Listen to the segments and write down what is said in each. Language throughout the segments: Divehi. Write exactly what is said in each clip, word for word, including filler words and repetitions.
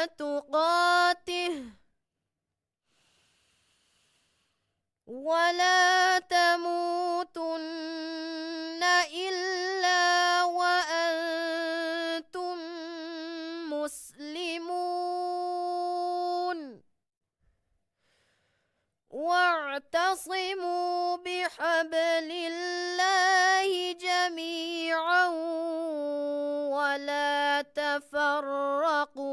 تقاته ولا تموتن إلا وأنتم مسلمون. واعتصموا بحبل الله جميعا ولا تفرقوا.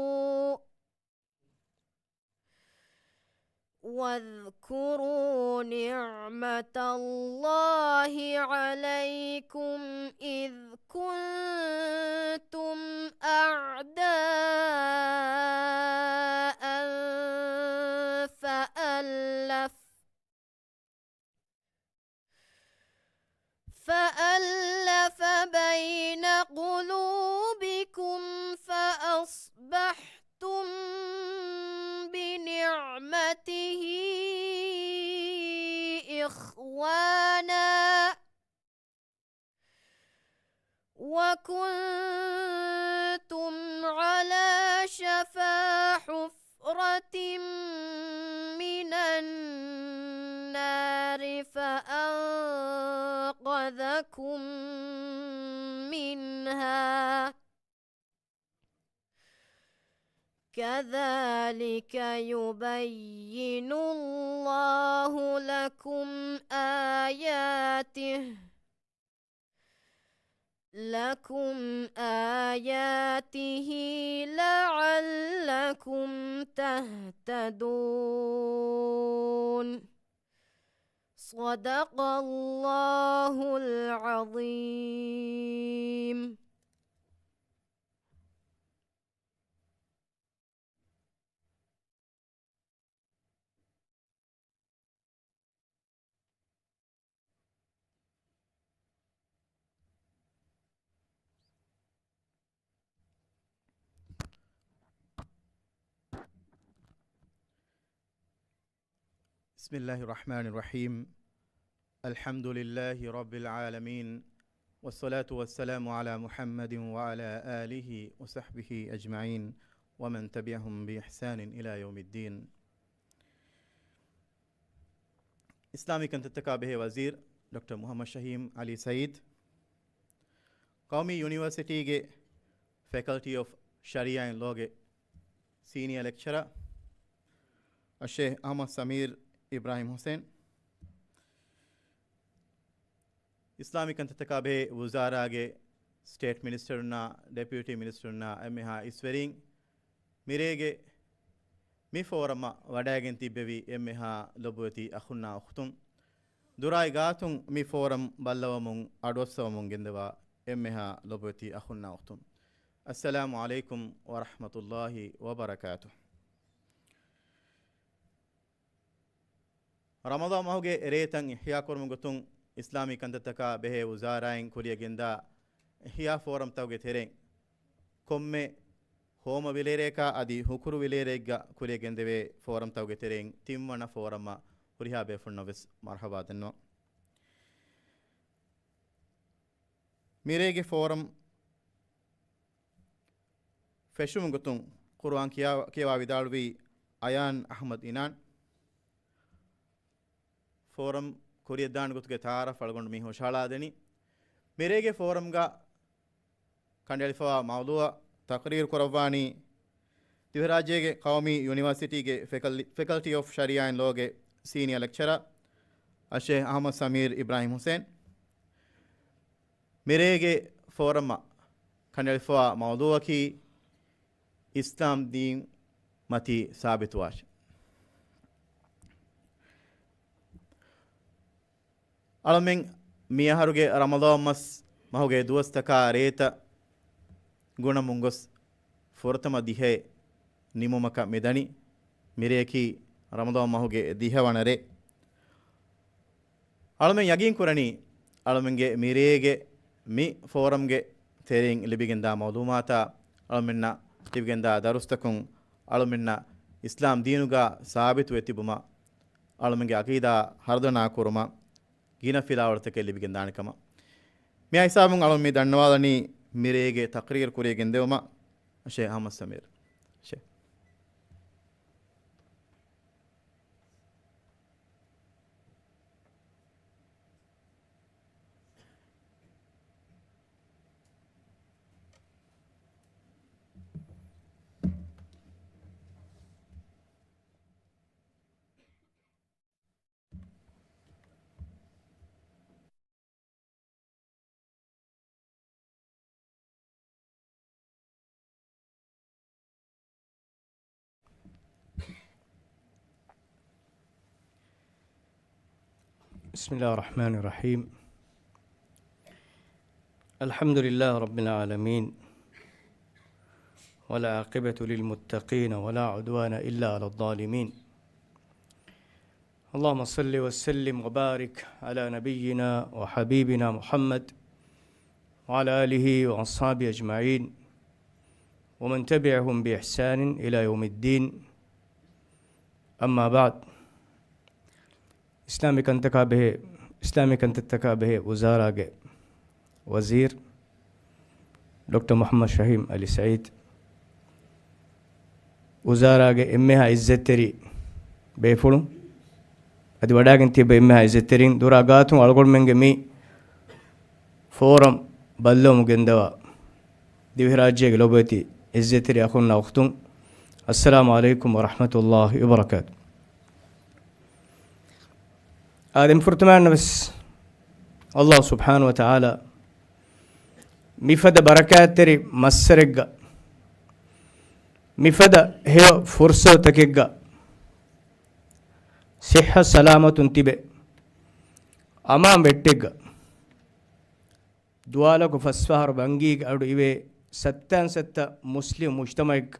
واذكروا نعمة الله عليكم إذ كنتم أعداء فألف فألف بين قلوبكم فأصبحتم بنعمته إخوانا وكنتم على شفا حفرة من النار فأنقذكم منها. كذلك يبين الله لكم آياته لكم آياته لعلكم تهتدون. صدق الله العظيم. بسم الله الرحمن الرحيم. الحمد لله رب العالمين. والصلاة والسلام على محمد وعلى آله وصحبه أجمعين ومن تبعهم بإحسان إلى يوم الدين. އިސްލާމީ ކަންތައްތަކާ ބެހޭ ވަޒީރު ޑޮކްޓަރ މުޙައްމަދު ޝަހީމް ޢަލީ ސަޢީދު، ޤައުމީ ޔުނިވަރސިޓީގެ ފެކަލްޓީ އޮފް ޝަރީޢާ އިން ލޯގެ ސީނިއަރ ލެކްޗަރ އައްޝޭޚް އަޙްމަދު ސަމީރު އިބްރާހިމް ޙުސެން، އިސްލާމީ ކަންތައްތަކާ ބެހޭ ވުޒާރާގެ ސްޓޭޓް މިނިސްޓަރުންނާ، ޑެޕިއުޓީ މިނިސްޓަރުންނާ، އެންމެހާ އިސްވެރީން، މިރޭގެ މި ފޯރަމަށް ވަޑައިގެން ތިއްބެވި އެންމެހާ ލޮބުވެތި އަޚުންނާ އުޚްތުން، ދުރާއި ގާތުން މި ފޯރަމް ބައްލަވަމުން އަޑުއައްސަވަމުން ގެންދަވާ އެންމެހާ ލޮބުވެތި އަޚުންނާ އުޚްތުން، އައްސަލާމު ޢަލައިކުމް ވަރަޙްމަތުﷲި ވަބަރަކާތުހު. ރަމަޟާން މަހުގެ ރޭތައް އިޙްޔާކުރުމުގެ ގޮތުން އިސްލާމީ ކަންތައްތަކާ ބެހޭ ވުޒާރާއިން ކުރިއަށް ގެންދާ އިޙްޔާ ފޯރަމްތަކުގެ ތެރެއިން ކޮންމެ ހޯމަ ވިލޭރޭކާ އަދި ހުކުރު ވިލޭރޭގަ ކުރިއަށް ގެންދެވޭ ފޯރަމްތަކުގެ ތެރެއިން ތިންވަނަ ފޯރަމަށް ހުރިހާ ބޭފުޅުންނަށް ވެސް މަރްޙަބާ ދަންނަވަން. މިރޭގެ ފޯރަމް ފެށުމުގެ ގޮތުން ޤުރުއާން ކިޔާ-، ކިޔަވާ ވިދާޅުވީ އަޔާން އަޙްމަދު އިނާން. ފޯރަމް ކުރިއަށްދާނެ ގޮތުގެ ތަޢާރަފް އަޅުގަނޑު މި ހުށަހަޅާދެނީ. މިރޭގެ ފޯރަމްގަ ކަނޑައެޅިފަވާ މައުޟޫޢަށް ތަޤްރީރު ކުރައްވާނީ، ދިވެހިރާއްޖޭގެ ޤައުމީ ޔުނިވަރސިޓީގެ ފެކަލް-، ފެކަލްޓީ އޮފް ޝަރީޢާ އިން ލޯގެ ސީނިއަރ ލެކްޗަރ އައްޝޭޚް އަޙްމަދު ސަމީރު އިބްރާހިމް ޙުސެން. މިރޭގެ ފޯރަމަށް ކަނޑައެޅިފަވާ މައުޟޫޢަކީ، އިސްލާމް ދީން މަތީ ސާބިތުވާށެ. އަޅަމެން މިއަހަރުގެ ރަމަޟާން މަސް މަހުގެ ދުވަސްތަކާ ރޭތައް ގުނަމުން ގޮސް ފުރަތަމަ ދިހައެއް ނިމުމަކަށް މިދަނީ. މިރެޔަކީ ރަމަޟާން މަހުގެ ދިހަވަނަ ރޭ. އަޅަމެން ޔަގީން ކުރަނީ، އަޅަމެންގެ މިރޭގެ މި ފޯރަމްގެ ތެރެއިން ލިބިގެންދާ މަޢުލޫމާތާ، އަޅަމެންނަށް ލިބިގެންދާ ދަރުސްތަކުން، އަޅަމެންނަށް އިސްލާމް ދީނުގަ ސާބިތުވެ ތިބުމަށް، އަޅަމެންގެ ޢަޤީދާ ހަރުދަނާ ކުރުމަށް، ގިނަ ފިލާވަޅުތަކެއް ލިބިގެންދާނެ ކަމަށް. މިއާ ހިސާބުން އަޅުން މި ދަންނަވާލަނީ މިރޭގެ ތަޤްރީރު ކުރިއަށް ގެންދެވުމަށް ޝޭޚް އަޙްމަދު ސަމީރު. ޝޭޚް. بسم الله الرحمن الرحيم. الحمد لله رب العالمين، والعاقبة للمتقين، ولا عدوان إلا على الظالمين. اللهم صل وسلم وبارك على نبينا وحبيبنا محمد وعلى آله وأصحابه أجمعين ومن تبعهم بإحسان إلى يوم الدين. أما بعد. އިސްލާމީ ކަންތަކާ ބެހޭ، އިސްލާމީ ކަންތައްތަކާ ބެހޭ ވުޒާރާގެ ވަޒީރު ޑޮކްޓަރ މުޙައްމަދު ޝަހީމް ޢަލީ ސަޢީދު، ވުޒާރާގެ އެންމެހާ ޢިއްޒަތްތެރި ބޭފުޅުން، އަދި ވަޑާގެން ތިބި އެންމެހާ ޢިއްޒަތްތެރިން، ދުރާ ގާތުން އަޅުގަނޑުމެންގެ މި ފޯރަމް ބައްލަވަމުން ގެންދަވާ ދިވެހިރާއްޖޭގެ ލޮބުވެތި ޢިއްޒަތްތެރި އަޚުންނާ އުޚްތުން، އައްސަލާމު ޢަލައިކުމް ވަރަޙްމަތުﷲި ވަބަރަކާތު. އާދެ، ފުރަތަމައިން ވެސް ﷲ ސުބްޙާނަހޫ ވަތަޢާލާ މިފަދަ ބަރަކާތްތެރި މައްސަރެއްގަ، މިފަދަ ހެޔޮ ފުރުޞަތުތަކެއްގަ، ޞިއްޙަ ސަލާމަތުން ތިބެ އަމާން ވެއްޓެއްގަ، ދުވާލަކު ފަސްފަހަރު ވަންގީގެ އަޑު އިވޭ ސައްތައިން ސައްތަ މުސްލިމް މުޖްތަމަޢެއްގަ،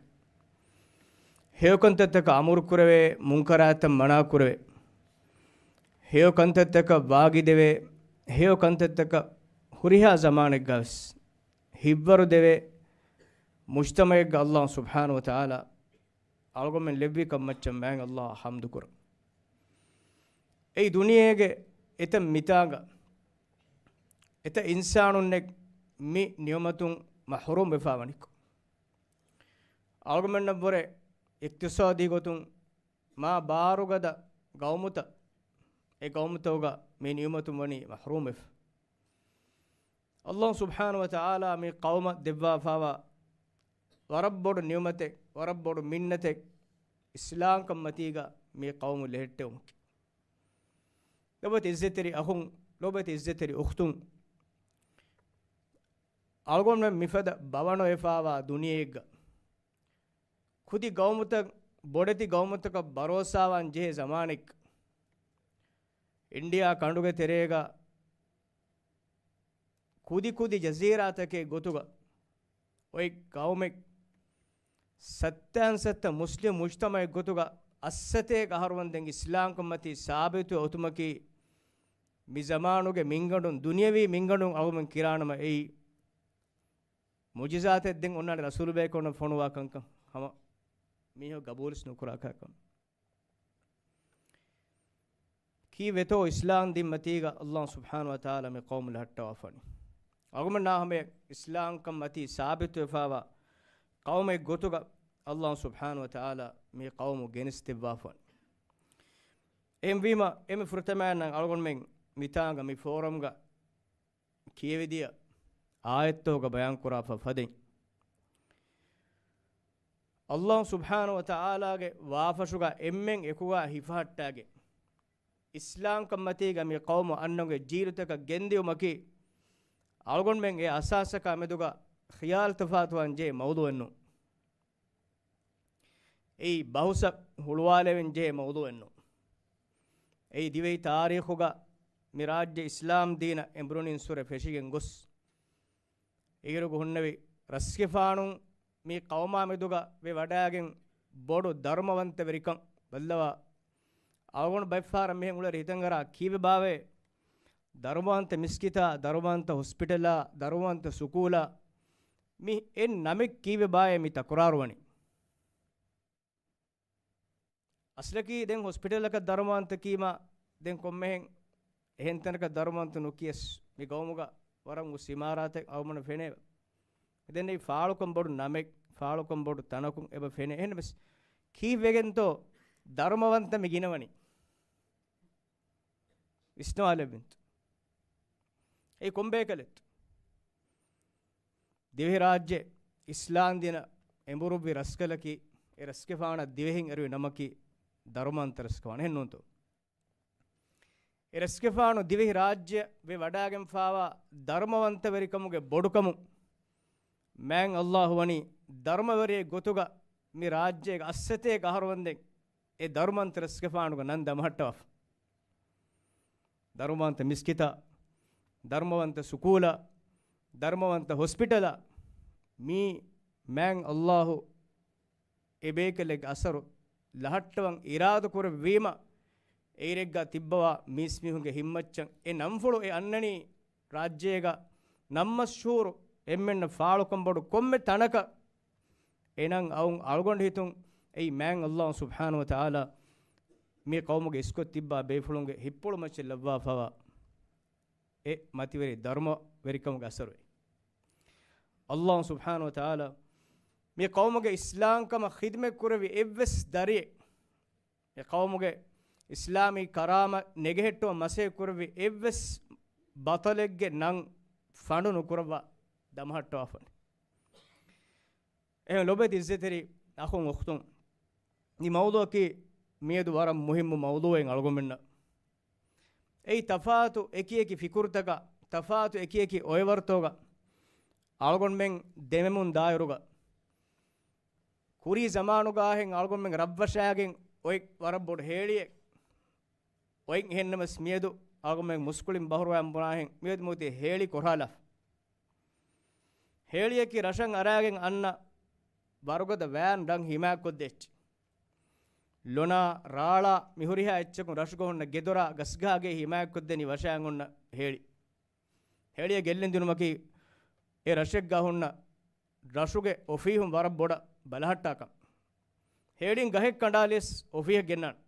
ހެޔޮ ކަންތައްތަކަށް އަމުރު ކުރެވޭ، މުންކަރާތަށް މަނާ ކުރެވޭ، ހެޔޮ ކަންތައްތަކަށް ވާގިދެވޭ، ހެޔޮ ކަންތައްތަކަށް ހުރިހާ ޒަމާނެއްގަ ވެސް ހިއްވަރު ދެވޭ މުޖްތަމަޢެއްގަ ﷲ ސުބްޙާނަހޫ ވަތަޢާލާ އަޅުގަނޑުމެން ލެއްވި ކަންމައްޗަށް މާތް ﷲ އަށް ޙަމްދު ކުރަން. އެއީ ދުނިޔޭގެ އެތައް މިތާނގަ އެތައް އިންސާނުންނެއް މި ނިޢުމަތުން މަޙްރޫމް ވެފާ ވަނިކޮށް، އަޅުގަނޑުމެންނަށްވުރެ އިޤްތިޞާދީ ގޮތުން މާ ބާރުގަދަ ގައުމުތައް، އެ ގައުމުތަކުގަ މި ނިޢުމަތުން ވަނީ މަޙްރޫމް ވެފަ. ﷲ ސުބްޙާނަހޫ ވަތަޢާލާ މި ޤައުމަށް ދެއްވާފާވާ ވަރަށް ބޮޑު ނިޢުމަތެއް، ވަރަށް ބޮޑު މިންނަތެއް، އިސްލާމްކަންމަތީގަ މި ޤައުމު ލެހެއްޓެވުމަކީ. ލޮބުވެތި ޢިއްޒަތްތެރި އަޚުން، ލޮބުވެތި ޢިއްޒަތްތެރި އުޚްތުން، އަޅުގަނޑުމެން މިފަދަ ބަވަނަވެފާވާ ދުނިޔެއެއްގަ، ކުދި ގައުމުތައް، ބޮޑެތި ގައުމުތަކަށް ބަރޯސާވާން ޖެހޭ ޒަމާނެއް، އިންޑިއާ ކަނޑުގެ ތެރޭގަ ކުދިކުދި ޖަޒީރާތަކެއް ގޮތުގަ އޮތް ގައުމެއް، ސައްތައިން ސައްތަ މުސްލިމް މުޖްތަމަޢެއް ގޮތުގަ އައްސަތޭކަ އަހަރު ވަންދެން އިސްލާމްކަންމަތީ ސާބިތުވެ އޮތުމަކީ، މި ޒަމާނުގެ މިންގަނޑުން، ދުނިޔަވީ މިންގަނޑުން އަޅުގަނޑުމެން ކިރާނަމަ، އެއީ މުޢުޖިޒާތެއް. ދެން އޮންނާނެ ރަސޫލުބޭކަލުންނަށް ފޮނުވާ ކަންކަން ހަމަ މީހުން ގަބޫލުވެސް ނުކުރާ ކަމަށް. ކީއްވެތޯ އިސްލާމް ދީން މަތީގަ ﷲ ސުބްޙާނަހޫ ވަތަޢާލާ މި ޤައުމު ލަހައްޓަވާފަނީ؟ އަޅުގަނޑުމެންނާ ހަމަޔަށް އިސްލާމްކަން މަތީ ސާބިތުވެފާވާ ޤައުމެއް ގޮތުގަ ﷲ ސުބްޙާނަހޫ ވަތަޢާލާ މި ޤައުމު ގެނެސްދެއްވާފަނީ. އެހެންވީމަ، އެންމެ ފުރަތަމައިން އަޅުގަނޑުމެން މިތާނގަ މި ފޯރަމްގަ ކިޔެވިދިޔަ އާޔަތްތަކުގަ ބަޔާންކުރާފަ ފަދައިން، ﷲ ސުބްޙާނަހޫ ވަތަޢާލާގެ ވާފަށުގަ އެންމެން އެކުގަ ހިފަހައްޓާގެން، އިސްލާމްކަންމަތީގަ މި ޤައުމު އަންނަންގެ ޖީލުތަކަށް ގެންދިއުމަކީ، އަޅުގަނޑުމެން އެ އަސާސަކާ މެދުގަ ޚިޔާލު ތަފާތުވާން ޖެހޭ މައުޟޫޢެއް ނޫން. އެއީ ބަހުސަށް ހުޅުވާލެވެން ޖެހޭ މައުޟޫޢެއް ނޫން. އެއީ ދިވެހި ތާރީޚުގަ މި ރާއްޖެ އިސްލާމް ދީނަށް އެނބުރުނިންސުރެ ފެށިގެން ގޮސް، އިގިރުގަ ހުންނެވި ރަސްގެފާނުން މި ޤައުމާ މެދުގަ ވެ ވަޑައިގެން ބޮޑު ދަރުމަވަންތަވެރިކަން ބައްލަވާ، އަޅުގަނޑު ބައެއްފަހަރަށް މިހެން އުޅެ ހިތަށް އަރާ، ކީއްވެ ބާވޭ ދަރުމަވަންތަ މިސްކިތާ، ދަރުމަވަންތަ ހޮސްޕިޓަލާ، ދަރުމަވަންތަ ސުކޫލާ، މި އެއް ނަމެއް ކީއްވެ ބާވޭ މި ތަކުރާރުވަނީ؟ އަސްލަކީ ދެން ހޮސްޕިޓަލަކަށް ދަރުމަވަންތަ ކީމާ، ދެން ކޮންމެހެން އެހެން ތަނަކަށް ދަރުމަވަންތަ ނުކިޔަސް، މި ގައުމުގަ ވަރަށް އުސް އިމާރާތެއް އަޅުގަނޑަށް ފެނޭ. ދެން އެއީ ފާޅުކަން ބޮޑު ނަމެއް، ފާޅުކަން ބޮޑު ތަނަކުން އެބަ ފެނޭ. އެހެން ވެސް ކީއްވެގެންތޯ ދަރުމަވަންތަ މި ގިނަވަނީ؟ ވިސްނާލެވިންތަ. އެއީ ކޮންބޭކަލެއްތަ؟ ދިވެހިރާއްޖެ އިސްލާމް ދީނަށް އެނބުރުއްވި ރަސްކަލަކީ، އެ ރަސްގެފާނަށް ދިވެހިން އެރުވި ނަމަކީ ދަރުމަވަންތަ ރަސްގެފާނު. އެހެން ނޫންތޯ؟ އެ ރަސްގެފާނު ދިވެހި ރާއްޖެ ވެ ވަޑައިގެންފާވާ ދަރުމަވަންތަވެރިކަމުގެ ބޮޑުކަމުން މާތް ﷲ ވަނީ ދަރުމަވެރިއެއް ގޮތުގަ މި ރާއްޖޭގެ އައްސަތޭކަ އަހަރު ވަންދެން އެ ދަރުމަވަންތަ ރަސްގެފާނުގެ ނަން ދަމަހައްޓަވާފަ. ދަރުމަވަންތަ މިސްކިތާ، ދަރުމަވަންތަ ސުކޫލާ، ދަރުމަވަންތަ ހޮސްޕިޓަލާ، މީ މާތް ﷲ އެ ބޭކަލެއްގެ އަސަރު ލަހައްޓަވަން އިރާދަކުރެއްވީމަ، އެއިރެއްގަ ތިއްބަވާ މީސްމީހުންގެ ހިތްމައްޗަށް އެ ނަންފުޅު އެ އަންނަނީ ރާއްޖޭގަ ނަން މަޝްހޫރު އެންމެންނަށް ފާޅުކަން ބޮޑު ކޮންމެ ތަނަކަށް އެ ނަން އައުން އަޅުގަނޑު ހިތުން އެއީ މާތް ﷲ ސުބްޙާނަހޫ ވަތަޢާލާ މި ޤައުމުގެ އިސްކޮށް ތިއްބާ ބޭފުޅުންގެ ހިތްޕުޅުމައްޗަށް ލައްވާފަވާ އެ މަތިވެރި ދަރުމަވެރިކަމުގެ އަސަރު. ﷲ ސުބްޙާނަހޫ ވަތަޢާލާ މި ޤައުމުގެ އިސްލާމްކަމަށް ޚިދުމަތް ކުރެއްވި އެއްވެސް ދަރިއެއް، އެ ޤައުމުގެ އިސްލާމީ ކަރާމަތް ނެގެހެއްޓުމަށް މަސައްކަތް ކުރެއްވި އެއްވެސް ބަޠަލެއްގެ ނަން ފަނޑު ނުކުރައްވާ ދަމަހައްޓަވާފަނެ. އެހެން ލޮބުވެތި އިއްޒަތްތެރި އަޚުން އުޚްތުން، މި މައުޟޫޢަކީ މިއަދު ވަރަށް މުހިއްމު މައުޟޫޢެއް އަޅުގަނޑުމެންނަށް. އެއީ ތަފާތު އެކިއެކި ފިކުރުތަކާ، ތަފާތު އެކިއެކި އޮއެވަރުތޯގަ އަޅުގަނޑުމެން ދެމެމުން ދާއިރުގަ، ކުރީ ޒަމާނުގަ އަހެން އަޅުގަނޑުމެން ރަށްވަށާގެން އޮތް ވަރަށް ބޮޑު ހޭޅިއެއް އޮތް. އެހެންނަމަސް މިއަދު އަޅުގަނޑުމެން މުސްކުޅިން ބަހުރުވައި ބުނާހެން މިއަދު މިއޮތީ ހޭޅި ކޮށާލާފަ. ހޭޅިއަކީ ރަށަށް އަރާގެން އަންނަ ވަރުގަދަ ވައިން ރަށް ހިމާޔަތްކޮށްދޭ އެއްޗެއް. ލޮނާ، ރާޅާ، މި ހުރިހާ އެއްޗަކުން ރަށުގަ ހުންނަ ގެދޮރާ ގަސްގަހާގެ ހިމާޔަތްކޮށްދެނީ ވަށާގެން ހުންނަ ހޭޅި. ހޭޅިއަށް ގެއްލިން ދިނުމަކީ އެ ރަށެއްގަ ހުންނަ ރަށުގެ އޮފީހުން ވަރަށް ބޮޑަށް ބަލަހައްޓާކަން. ހޭޅިން ގަހެއް ކަނޑާލިޔަސް އޮފީހަށް ގެންނާނެ.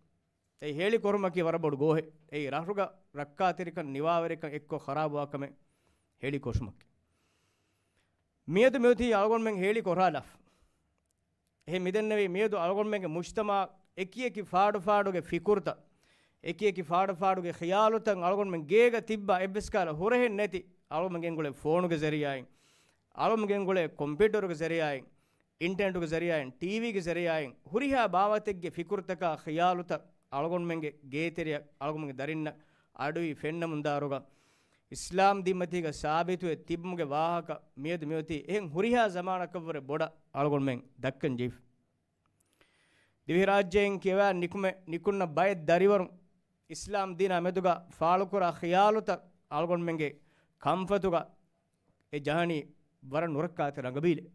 އެއީ ހޭޅި ކޮށުމަކީ ވަރަށް ބޮޑު ގޯހެއް. އެއީ ރަށުގަ ރައްކާތެރިކަން، ނިވާވެރިކަން އެއްކޮށް ޚަރާބުވާ ކަމެއް ހޭޅި ކޮށުމަކީ. މިއަދު މިއޮތީ އަޅުގަނޑުމެން ހޭޅި ކޮށާލާފަ. އެހެން މިދެންނެވީ މިއަދު އަޅުގަނޑުމެންގެ މުޖްތަމަޢަށް އެކިއެކި ފާޑުފާޑުގެ ފިކުރުތައް، އެކިއެކި ފާޑުފާޑުގެ ޚިޔާލުތައް އަޅުގަނޑުމެން ގޭގަ ތިއްބާ އެއްވެސް ކަހަލަ ހުރަހެއް ނެތި، އަޅުގަނޑުމެން ގެންގުޅޭ ފޯނުގެ ޒަރީޢާއިން، އަޅުގަނޑުމެން ގެންގުޅޭ ކޮމްޕިއުޓަރުގެ ޒަރީޢާއިން، އިންޓަނެޓުގެ ޒަރީޢާއިން، ޓީވީގެ ޒަރީޢާއިން، ހުރިހާ ބާވަތެއްގެ ފިކުރުތަކާ ޚިޔާލުތައް އަޅުގަނޑުމެންގެ ގޭތެރެއަށް އަޅުގަނޑުމެންގެ ދަރިންނަށް އަޑުއިވި ފެންނަމުންދާއިރުގަ، އިސްލާމް ދީންމަތީގަ ސާބިތުވެ ތިބުމުގެ ވާހަކަ މިއަދު މިއޮތީ އެހެން ހުރިހާ ޒަމާނަކަށްވުރެ ބޮޑަށް އަޅުގަނޑުމެން ދައްކަން ޖެހިފަ. ދިވެހިރާއްޖެއިން ކިޔަވާ ނިކުމެ، ނިކުންނަ ބައެއް ދަރިވަރުން އިސްލާމް ދީނާ މެދުގަ ފާޅުކުރާ ޚިޔާލުތައް އަޅުގަނޑުމެންގެ ކަންފަތުގަ އެ ޖަހަނީ ވަރަށް ނުރައްކާތެރި ރަނގަބީލެއް.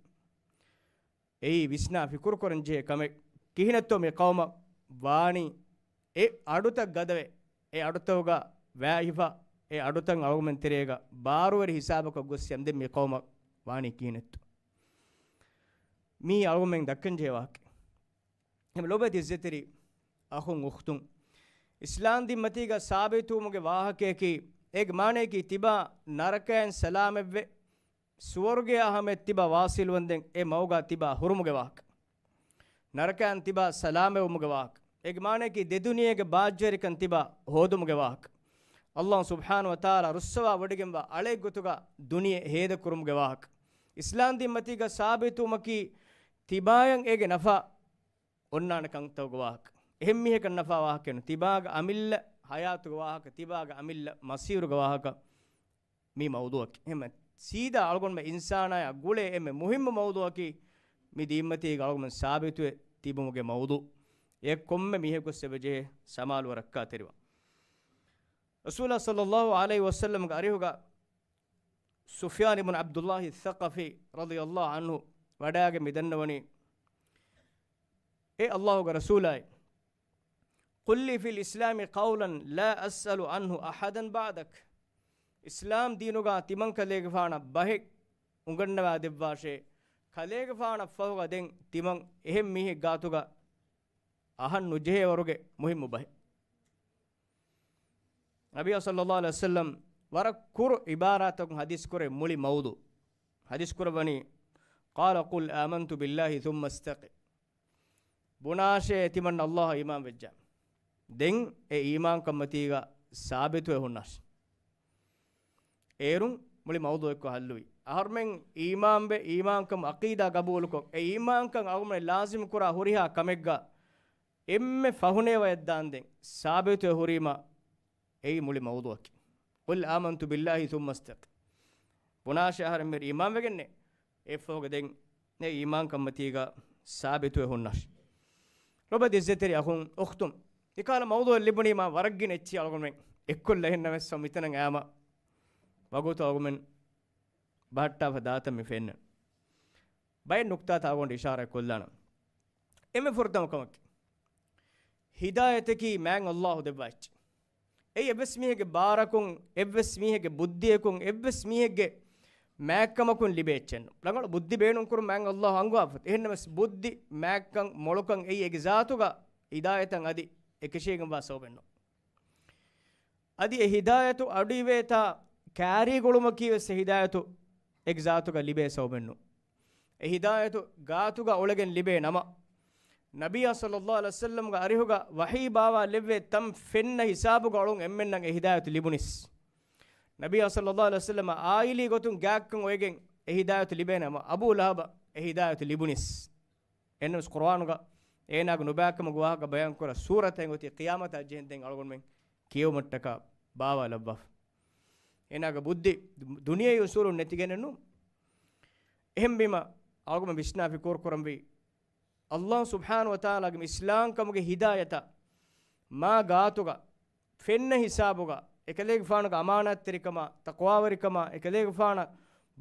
އެއީ ވިސްނާ ފިކުރުކުރަންޖެހޭ ކަމެއް. ކިހިނެއްތޯ މި ޤައުމަށް ވާނީ އެ އަޑުތައް ގަދަވެ، އެ އަޑުތަކުގަ ވާހިފަ، އެ އަޑުތައް އަޅުގަނޑުމެން ތެރޭގަ ބާރުވެރި ހިސާބަކަށް ގޮއްސި އަނދެން މި ޤައުމަށް ވާނީ ކިހިނެއްތޯ؟ މީ އަޅުގަނޑުމެން ދައްކަންޖެހޭ ވާހަކަ. އެހެން ލޮބުވެތި އިއްޒަތްތެރި އަޚުން އުޚްތުން، އިސްލާމް ދީންމަތީގަ ސާބިތުވުމުގެ ވާހަކަޔަކީ، އޭގެ މާނަޔަކީ ތިބާ ނަރަކައިން ސަލާމަތްވެ، ސުވަރުގެޔާ ހަމަޔަށް ތިބާ ވާސިލުވަންދެން އެ މަގުގަ ތިބާ ހުރުމުގެ ވާހަކަ. ނަރަކައިން ތިބާ ސަލާމަތްވުމުގެ ވާހަކަ. އޭގެ މާނަޔަކީ ދެ ދުނިޔޭގެ ބާއްޖަވެރިކަން ތިބާ ހޯދުމުގެ ވާހަކަ. ﷲ ސުބްޙާނަހޫ ވަތަޢާލާ ރުއްސަވާ ވޮޑިގެންވާ އަޅެއް ގޮތުގަ ދުނިޔެ ހޭދަކުރުމުގެ ވާހަކަ. އިސްލާމް ދީންމަތީގަ ސާބިތުވުމަކީ ތިބާޔަށް އޭގެ ނަފާ އޮންނާނެ ކަންތައްގެ ވާހަކަ. އެހެން މީހަކަށް ނަފާ ވާހަކައެއް ނޫން. ތިބާގެ އަމިއްލަ ޙަޔާތުގެ ވާހަކަ، ތިބާގެ އަމިއްލަ މަސީރުގެ ވާހަކަ މި މައުޟޫޢަކީ. އެހެންމެ ސީދާ އަޅުގަނޑުމެން އިންސާނާޔާ ގުޅޭ އެންމެ މުހިއްމު މައުޟޫޢަކީ މި ދީންމަތީގަ އަޅުގަނޑުމެން ސާބިތުވެ ތިބުމުގެ މައުޟޫޢު. އެ ކޮންމެ މީހަކުވެސް އެބަޖެހޭ ސަމާލުވެ ރައްކާތެރިވާން. ރަސޫލާ ޞައްލައްލާހު ޢަލައިހި ވަސައްލަމްގެ އަރިހުގަ ސުފްޔާން އިބްނު ޢަބްދުއްލާހި އައްޘަޤަފީ ރަޟިޔައްލާހު ޢަންހު ވަޑައިގެން މި ދަންނަވަނީ، އޭ ﷲގެ ރަސޫލާއޭ، قل لي في الإسلام قولا لا أسأل عنه أحدا بعدك. އިސްލާމް ދީނުގަ ތިމަން ކަލޭގެފާނަށް ބަހެއް އުނގަންނަވާ ދެއްވާށޭ، ކަލޭގެފާނަށް ފަހުގަ ދެން ތިމަން އެހެން މީހެއް ގާތުގަ އަހަން ނުޖެހޭ ވަރުގެ މުހިއްމު ބަހެއް. ނަބިއްޔާ ޞައްލައްލާހު ޢަލައިހި ވަސައްލަމް ވަރަށް ކުރު ޢިބާރާތަކުން ޙަދީޘް ކުރޭ މުޅި މައުޟޫޢު. ޙަދީޘް ކުރައްވަނީ، قال قل آمنت بالله ثم استقم. ބުނާށޭ ތިމަން ﷲ އަށް އީމާން ވެއްޖާ. ދެން އެ އީމާންކަންމަތީގަ ސާބިތުވެ ހުންނާށޭ. އޭރުން މުޅި މައުޟޫޢެއްކޮށް ޙައްލުވި. އަހަރުމެން އީމާންވެ، އީމާންކަން ޢަޤީދާ ޤަބޫލުކޮށް، އެ އީމާންކަން އަޅުގަނޑުމެން ލާޒިމް ކުރާ ހުރިހާ ކަމެއްގަ އެންމެ ފަހުނޭ ވަޔަށް ދާންދެން ސާބިތުވެ ހުރީމަ، އެއީ މުޅި މައުޟޫޢަކީ. قل آمنت بالله ثم استقم. ބުނާށޭ އަހަރެން މިހިރީ އީމާންވެގެންނޭ. އެއަށްފަހުގަ ދެން އެ އީމާންކަންމަތީގަ ސާބިތުވެ ހުންނާށޭ. ލޮބުވެތި އިއްޒަތްތެރި އަޚުން އުޚްތުން، މިކަހަލަ މައުޟޫޢެއް ލިބުނީމާ ވަރަށް ގިނަ އެއްޗެއް އަޅުގަނޑުމެން އެއްކޮށްލަ އެހެންނަމަވެސް މިތަނަށް އައިމަ ވަގުތު އަޅުގަނޑުމެން ބަހައްޓާފަ ދާތަން މި ފެންނަން. ބައެއް ނުކްތާތައް އަޅުގަނޑު އިޝާރާތް ކޮށްލާނަން. އެންމެ ފުރަތަމަ ކަމަކީ، ހިދާޔަތަކީ މާތް އައްލާހު ދެއްވާ އެއްޗެއް. އެއީ އެއްވެސް މީހެއްގެ ބާރަކުން، އެއްވެސް މީހެއްގެ ބުއްދިއަކުން، އެއްވެސް މީހެއްގެ މާތްކަމަކުން ލިބޭ އެއްޗެއް ނޫން. ރަނގަޅު ބުއްދި ބޭނުންކުރުން މާތް އައްލާހު އަންގަވާފަ. އެހެންނަމަވެސް ބުއްދި، މާތްކަން، މޮޅުކަން އެއީ އޭގެ ޒާތުގަ ހިދާޔަތަށް އަދި އެކަށީގެންވާ ސަބަބެއް ނޫން. އަދި އެ ހިދާޔަތު އަޑުއިވޭތާ ކާރީގަ އުޅުމަކީވެސް އެ ހިދާޔަތު އެއް ޒާތުގަ ލިބޭ ސަބަބެއް ނޫން. އެ ހިދާޔަތު ގާތުގަ އުޅެގެން ލިބޭ ނަމަ، ނަބިއްޔާ ޞައްލައްލާހު ޢަލައިހި ވަސައްލަމްގެ އަރިހުގަ ވަޙީ ބާވާލެއްވޭ ތަން ފެންނަ ހިސާބުގަ އުޅުން އެންމެންނަށް އެ ހިދާޔަތު ލިބުނީސް. ނަބިއްޔާ ޞައްލައްލާހު ޢަލައިހި ވަސައްލަމަ ޢާއިލީ ގޮތުން ގާތްކަން އޮވެގެން އެ ހިދާޔަތު ލިބޭ ނަމަ، އަބޫ ލަހަބަށް އެ ހިދާޔަތު ލިބުނީސް. އެހެންނަމަވެސް ޤުރުއާނުގަ އޭނާގެ ނުބައިކަމުގެ ވާހަކަ ބަޔާންކުރާ ސޫރަތެއް އޮތީ ޤިޔާމަތާ ޖެހެންދެން އަޅުގަނޑުމެން ކިޔެވުމަށްޓަކާ ބާވާލައްވާފަ. އޭނާގެ ބުއްދި ދުނިޔެވީ އުސޫލުން ނެތިގެނެއް ނޫން. އެހެންވީމަ އަޅުގަނޑު ވިސްނާ ފިކުރު ކުރަންވީ، އައްލާހު ސުބްޙާނަހު ވަތަޢާލާގެ އިސްލާމްކަމުގެ ހިދާޔަތަށް މާ ގާތުގަ ފެންނަ ހިސާބުގަ، އެކަލޭގެފާނުގެ އަމާނާތްތެރިކަމާ، ތަޤްވާވެރިކަމާ، އެކަލޭގެފާނަށް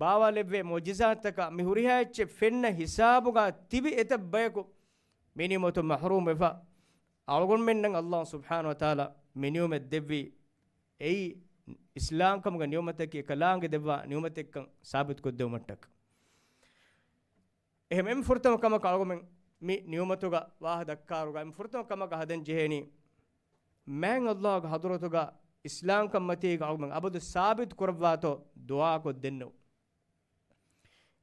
ބާވާލެއްވޭ މުޢުޖިޒާތްތަކާ، މި ހުރިހާ އެއްޗެއް ފެންނަ ހިސާބުގަ ތިބި އެތައް ބަޔަކު މި ނިޢުމަތުން މަޙްރޫމް ވެފަ، އަޅުގަނޑުމެންނަށް އައްލާހު ސުބްޙާނަހު ވަތަޢާލާ މި ނިޢުމަތް ދެއްވީ، އެއީ އިސްލާމްކަމުގެ ނިޢުމަތަކީ އެކަލާނގެ ދެއްވާ ނިޢުމަތެއްކަން ސާބިތުކޮށްދެވުމަށްޓަކާ. އެހެން އެންމެ ފުރަތަމަ ކަމަކަށް އަޅުގަނޑުމެން މި ނިޢުމަތުގަ ވާހަކަ ދައްކާއިރުގަ އެންމެ ފުރަތަމަ ކަމަކަށް ހަދަން ޖެހޭނީ، މާތް އައްލާހުގެ ޙަޟްރަތުގަ އިސްލާމްކަން މަތީގަ އަޅުގަނޑުމެން އަބަދު ސާބިތު ކުރައްވާތޯ ދުޢާކޮށްދެންނެވުން.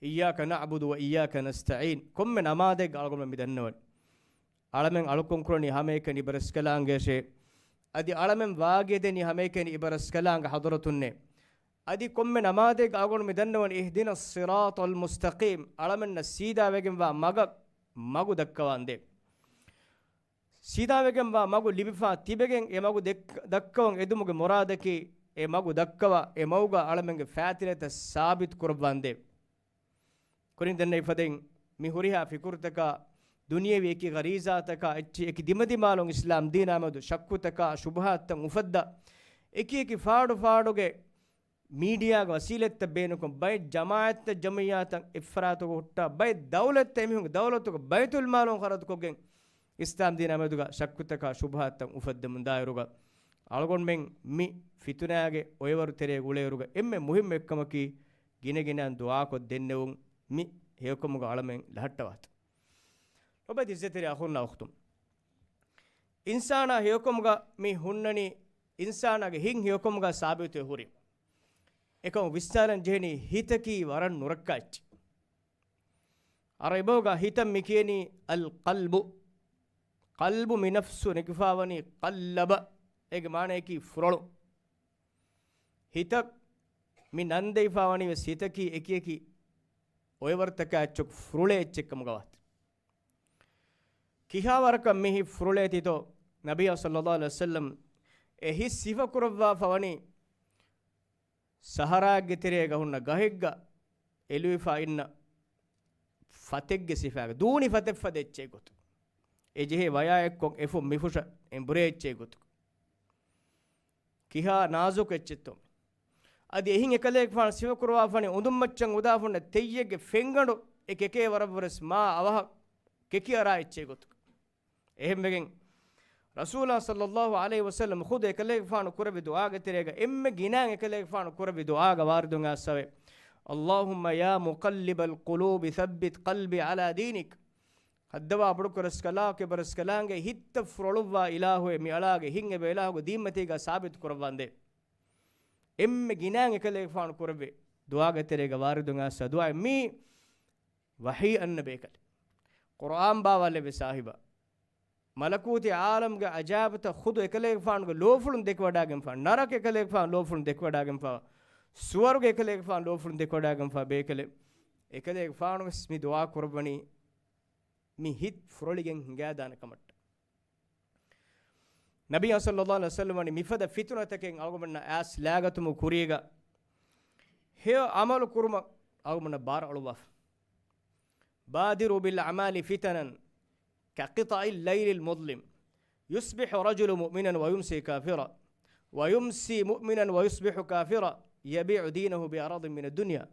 إياك نعبد وإياك نستعين. ކޮންމެ ނަމާދެއްގަ އަޅުގަނޑުމެން މި ދަންނަވަން. އަޅަމެން އަޅުކަން ކުރަނީ ހަމައެކަނި އެބަރަސްކަލާނގެއަށޭ. އަދި އަޅަމެން ވާގިޔަދެނީ ހަމައެކަނި އެބަރަސްކަލާނގެ ޙަޟްރަތުންނޭ. އަދި ކޮންމެ ނަމާދެއްގަ އަޅުގަނޑު މި ދަންނަވަން، اهدنا الصراط المستقيم، އަޅަމެންނަށް ސީދާވެގެންވާ މަގަށް، މަގު ދައްކަވާނދޭ. ސީދާވެގެންވާ މަގު ލިބިފާ ތިބެގެން އެ މަގު ދެއްކ-، ދައްކަވަން އެދުމުގެ މުރާދަކީ، އެ މަގު ދައްކަވާ، އެ މަގުގަ އަޅަމެންގެ ފައިތިލަތައް ސާބިތު ކުރައްވާނދޭ. ކުރިން ދެންނެވި ފަދައިން މި ހުރިހާ ފިކުރުތަކާ، ދުނިޔެވީ އެކި ޣަރީޒާތަކާ އެއްޗި އެކި ދިމަދިމާލުން އިސްލާމް ދީނާ މެދު ޝައްކުތަކާ ޝުބުހާތްތައް އުފައްދާ، އެކި އެކި ފާޑު ފާޑުގެ މީޑިއާގެ ވަސީލަތްތައް ބޭނުންކޮށް، ބައެއް ޖަމާޢަތްތައް ޖަމިއްޔާތައް އެއްފަރާތުގަ ހުއްޓާ، ބައެއް ދައުލަތްތައް އެމީހުންގެ ދައުލަތުގެ ބައިތުލްމާލުން ޚަރަދުކޮށްގެން، އިސްލާމް ދީނާ މެދުގަ ޝައްކުތަކާ ޝުބުހާތްތައް އުފައްދަމުން ދާއިރުގަ، އަޅުގަނޑުމެން މި ފިތުނާގެ އޮއެވަރު ތެރޭގަ އުޅޭއިރުގަ އެންމެ މުހިއްމު އެއްކަމަކީ، ގިނަގިނައިން ދުޢާކޮށް ދެންނެވުން، މި ހެޔޮކަމުގަ އަޅަމެން ލަހައްޓަވާތޯ. ލޮބުވެތި އިއްޒަތްތެރި އަޚުންނާ އުޚްތުން. އިންސާނާ ހެޔޮކަމުގަ މި ހުންނަނީ، އިންސާނާގެ ހިތް ހެޔޮކަމުގަ ސާބިތުވެ ހުރި. އެކަމު ވިސްނާލަން ޖެހެނީ ހިތަކީ ވަރަށް ނުރައްކާ އެއްޗެއް. ޢަރަބިބަހުގަ ހިތަށް މި ކިޔަނީ އަލްޤަލްބު. ޤަލްބު މި ނަފްސު ނެގިފާވަނީ ޤައްލަބަ. އޭގެ މާނަޔަކީ ފުރޮޅު. ހިތަށް މި ނަން ދެވިފާވަނީ ވެސް ހިތަކީ އެކިއެކި އޮއެވަރުތަކާ އެއްޗަކު ފުރޮޅޭ އެއްޗެއްކަމުގަވާތި. ކިހާވަރަކަށް މި ހިތް ފުރޮޅޭތީތޯ، ނަބިއްޔާ ޞައްލައްލާހު ޢަލައިހި ވަސައްލަމް އެ ހިތް ސިފަކުރައްވާފަވަނީ، ސަހަރާއެއްގެ ތެރޭގަ ހުންނަ ގަހެއްގަ އެލުވިފާ އިންނަ ފަތެއްގެ ސިފާގަ، ދޫނި ފަތެއް ފަދަ އެއްޗެއް ގޮތުގަ، އެ ޖެހޭ ވަޔާ އެއްކޮށް އެފުށް މިފުށަށް އެނބުރޭ އެއްޗެއް ގޮތުގަ، ކިހާ ނާޒުކު އެއްޗެއްތޯ. އަދި އެހިން އެކަލޭގެފާނު ސިފަކުރައްވާފަވަނީ އުނދުމައްޗަށް އުދާފަ ހުންނަ ތެއްޔެއްގެ ފެންގަނޑު އެ ކެކޭ ވަރަށްވުރެސް މާ އަވަހަށް ކެކި އަރާ އެއްޗެއް ގޮތުގަ. އެހެންވެގެން، ރަސޫލާ ޞައްލައްލާހު ޢަލައިހި ވަސައްލަމް ޚުދު އެކަލޭގެފާނު ކުރެއްވި ދުޢާގެ ތެރޭގަ އެންމެ ގިނައިން އެކަލޭގެފާނު ކުރެއްވި ދުޢާގަ ވާރިދުން އައިސްފަވޭ، اللهم يا مقلب القلوب ثبت قلبي على دينك. ހައްދަވާ ބޮޑު ކުރަސްކަލާކޮ އެބަރަސްކަލާނގެ ހިތްތައް ފުރޮޅުއްވާ އިލާހުވެ، މި އަޅާގެ ހިތް އެބަ އިލާހުގެ ދީންމަތީގަ ސާބިތު ކުރައްވާނދޭ. އެންމެ ގިނައިން އެކަލޭގެފާނު ކުރެއްވި ދުޢާގެ ތެރޭގަ ވާރިދުން އައިސް ދުޢާ މީ ވަޙީ އަންނަ ބޭކަލެއް. ޤުރްއާން ބާވާލެއްވި ސާހިބާ. މަލަކޫތީ ޢާލަމްގެ ޢަޖާއިބުތައް ޚުދު އެކަލޭގެފާނުގެ ލޯފުޅުން ދެކިވަޑާގެންފާ، ނަރަކަ އެކަލޭގެފާނު ލޯފުޅުން ދެކިވަޑާގެންފާ، ސުވަރުގެ އެކަލޭގެފާނު ލޯފުޅުން ދެކިވަޑާގެންފާ ބޭކަލެއް. އެކަލޭގެފާނު ވެސް މި ދުޢާ ކުރައްވަނީ މި ހިތް ފުރޮޅިގެން ހިނގާދާނެ ކަމަށްޓަކާ. ނަބިއްޔާ ޞައްލައްލާހު ޢަލައިހި ވަސައްލަމް ވަނީ މިފަދަ ފިތުނަތަކެއް އަޅުގަނޑުމެންނަށް އައިސް ލާގަތުމުގެ ކުރީގަ ހެޔޮ ޢަމަލު ކުރުމަށް އަޅުގަނޑުމެންނަށް ބާރު އަޅުއްވާފަ. بادروا بالأعمال فتنا كقطع الليل المظلم يصبح الرجل مؤمنا ويمسي كافرا. ويمسي مؤمنا ويصبح كافرا يبيع دينه بعرض من الدنيا.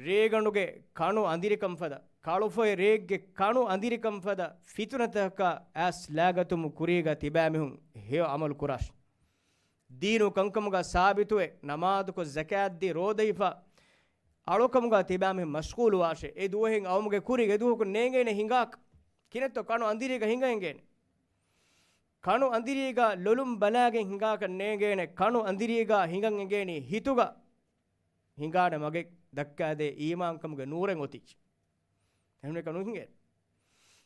ރޭގަނޑުގެ ކަނު އަނދިރިކަން ފަދަ، ކަޅުފޮއި ރޭގެ ކަނު އަނދިރިކަން ފަދަ ފިތުނަތަކަކާ އައިސް ލާގަތުމު ކުރީގަ ތިބާމީހުން ހެޔޮ ޢަމަލު ކުރާށި. ދީނު ކަންކަމުގަ ސާބިތުވެ، ނަމާދުކޮށް، ޒަކާތްދީ، ރޯދަހިފަ، އަޅުކަމުގަ ތިބާމީހުން މަޝްޣޫލުވާށޭ. އެ ދުވަހެއް އައުމުގެ ކުރީގަ އެދުވަހަކު ނޭނގޭނެ ހިނގާކަށް. ކިނެއްތޯ ކަނު އަނދިރީގަ ހިނގަ ހިނގޭނެ. ކަނު އަނދިރީގަ ލޮލުން ބަލާގެން ހިނގާކަށް ނޭނގޭނެ. ކަނު އަނދިރީގަ ހިނގަން އެނގޭނީ ހިތުގަ ހިނގާނެ މަގެއް ދައްކާދޭ އީމާންކަމުގެ ނޫރެއް އޮތީ. އެހެންވެ ކަނު ހިނގޭ.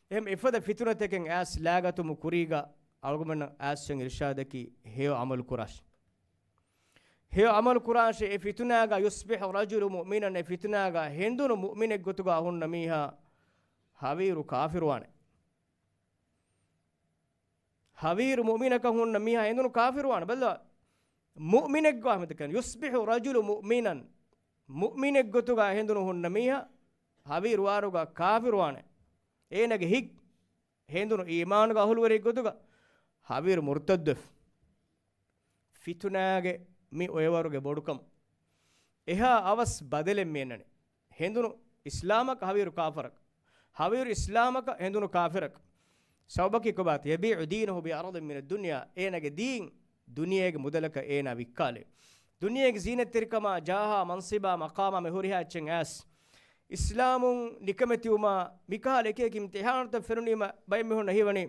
އެހެން އެފަދަ ފިތުނަތަކެއް އައިސް ލާގަތުމު ކުރީގަ އަޅުގަނޑުމެންނަށް އައިސް އިރުޝާދަކީ ހެޔޮ ޢަމަލު ކުރާށި. ހެޔޮ ޢަމަލު ކުރާށޭ. އެ ފިތުނާގަ يصبح الرجل مؤمنا، އެ ފިތުނާގަ ހެނދުނު މުއުމިނެއްގޮތުގަ ހުންނަ މީހާ ހަވީރު ކާފިރުވާނެ. ހަވީރު މުއުމިނަކަށް ހުންނަ މީހާ ހެނދުނު ކާފިރުވާނެ. ބައްލަ މުއުމިނެއްގޮ އަހްމަދަކަން يصبح الرجل مؤمنا، މުއުމިނެއްގޮތުގަ ހެނދުނު ހުންނަ މީހާ ހަވީރު ވާރުގަ ކާފިރުވާނެ. އޭނަގެ ހިތް ހެނދުނު އީމާނުގެ އަހުލުވެރިއެއްގޮތުގަ ހަވީރު މުރުތައްދުވެފަ. ފިތުނާގެ މި އޮއެވަރުގެ ބޮޑުކަމު. އެހާ އަވަސް ބަދަލެއް މިއަންނަނީ. ހެނދުނު އިސްލާމަކަށް ހަވީރު ކާފަރަކަށް. ހަވީރު އިސްލާމަކަށް ހެނދުނު ކާފަރަކަށް. ސަބަބަކީ ކޮބާތަ؟ يبيع دينه بعرض من الدنيا. އޭނަގެ ދީން ދުނިޔޭގެ މުދަލަކަށް އޭނާ ވިއްކާލެވި. ދުނިޔޭގެ ޒީނަތްތެރިކަމާ، ޖާހާ، މަންސިބާ، މަޤާމާ މި ހުރިހާ އެއްޗެއް އައިސް އިސްލާމުން ނިކަމެތިވުމާ، މިކަހަލަ އެކި އެކި އިމްތިޙާނުތައް ފެނުނީމަ ބައެއް މީހުންނަށް ހީވަނީ،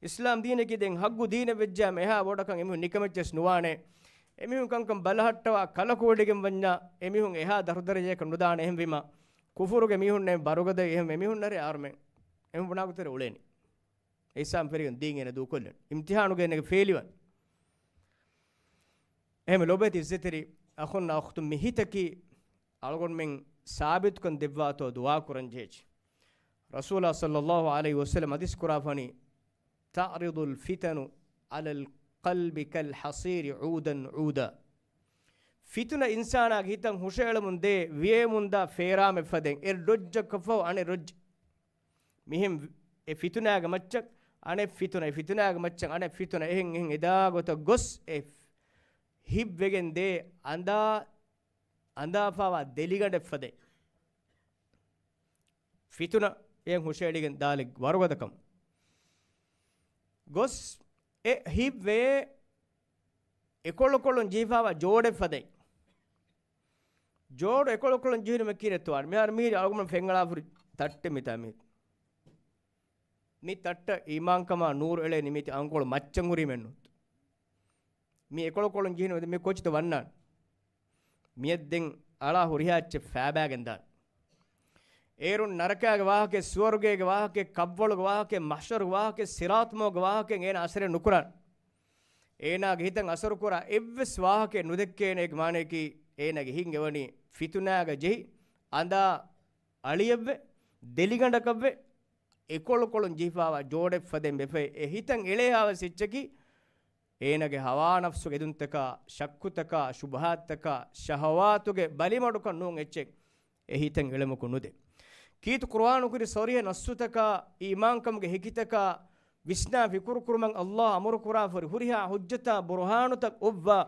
އިސްލާމް ދީނަކީ ދެން ހައްގު ދީނެއް ވެއްޖާމަ އެހާ ބޮޑަކަށް އެމީހުން ނިކަމެއްޗެސް ނުވާނެ. އެމީހުން ކަންކަން ބަލަހައްޓަވާ ކަލަކުވެޑިގެން ވަންޏާ، އެމީހުން އެހާ ދަށުދަރަޖައަކަށް ނުދާނެ. އެހެންވީމަ، ކުފުރުގެ މީހުންނޭ ބަރުގަދަ އެހެން އެމީހުންނަރޭ އާރުމެން. އެހެން ބުނާގޮތެރެ އުޅޭނީ. އެ ހިސާބުން ފެރިގެން ދީން އޭނަ ދޫކޮށްލަން. އިމްތިޙާނުގަ އޭނަގެ ފޭލިވަން. އެހެން ލޮބުވެތި އިއްޒަތްތެރި އަޚުންނާ އުޚްތުން، މި ހިތަކީ އަޅުގަނޑުމެން ސާބިތުކަން ދެއްވާތޯ ދުޢާ ކުރަން ޖެހޭ. ރަސޫލާ ޞައްލައްލާހު ޢަލައިހި ވަސައްލަމް ޙަދީޘް ކުރާފަނީ، تعرض الفتن على القلب كالحصير عودا عودا. ފިތުނަ އިންސާނާގެ ހިތަށް ހުށައެޅުމުން ދޭ، ވިޔެމުންދާ ފޭރާމެއް ފަދައިން، އެއް ރޮއްޖަކަށްފަހު އަނެއް ރޮއްޖެއް. މިހެން އެ ފިތުނާގެ މައްޗަށް އަނެއް ފިތުނަ، އެ ފިތުނާގެ މައްޗަށް އަނެއް ފިތުނަ، އެހެން އެހެން އެދާ ގޮތަށް ގޮސް، އެ ހިތްވެގެން ދޭ އަނދާ، އަނދާފާވާ ދެލިގަނޑެއް ފަދައިން. ފިތުނަ އެއަށް ހުށައެޅިގެން ދާލި ވަރުގަދަކަމު. ގޮސް އެ ހިތްވޭ އެކޮޅުކޮޅުން ޖެހިފާވާ ޖޯޑެއް ފަދައިން. ޖޯޑު އެކޮޅުކޮޅުން ޖެހިނުމަށް ކީރެއްތޯ ވާނެ؟ މިހާރު މިހިރި އަޅުގަނޑު ފެންއަޅާފުރި ތައްޓެއް މިތާ މީ. މި ތައްޓަށް އީމާންކަމާ ނޫރު އެޅޭނީ މީތި އަންކޮޅު މައްޗަށް ހުރީމެއްނު. މި އެކޮޅުކޮޅުން ޖެހިނު މި ކޮޗިތަ ވަންނާނެ؟ މިއަށް ދެން އަޅާ ހުރިހާ އެއްޗެއް ފާބާގެން ދާނެ. އޭރުން ނަރަކާގެ ވާހަކައެއް، ސުވަރުގޭގެ ވާހަކައެއް، ކަށްވަޅުގެ ވާހަކައެއް، މަޙްޝަރުގެ ވާހަކައެއް، ސިރާޠު މަގުގެ ވާހަކައެއް އޭނާ އަސަރެއް ނުކުރާނެ. އޭނާގެ ހިތަށް އަސަރުކުރާ އެއްވެސް ވާހަކައެއް ނުދެއްކޭނެ. އޭގެ މާނަޔަކީ އޭނާގެ ހިތް އެވަނީ ފިތުނާގަ ޖެހި އަނދާ އަޅިއެއްވެ، ދެލިގަނޑަކަށްވެ، އެކޮޅުކޮޅުން ޖެހިފާވާ ޖޯޑެއް ފަދައިން ވެފައި. އެ ހިތަށް އެޅޭހާވެސް އެއްޗަކީ އޭނާގެ ހަވާ ނަފްސުގެ އެދުންތަކާ، ޝައްކުތަކާ، ޝުބުހާތްތަކާ، ޝަހަވާތުގެ ބަލިމަޑުކަން ނޫން އެއްޗެއް އެ ހިތަށް އެޅެމަކު ނުދޭ. ކީރިތި ޤުރުއާނު ކުރި ޞަރީޙަ ނައްޞުތަކާ، އީމާންކަމުގެ ހެކިތަކާ، ވިސްނާ ފިކުރު ކުރުމަށް ﷲ އަމުރު ކުރާފަރި ހުރިހާ ހުއްޖަތާ ބުރުހާނުތައް އޮއްވާ،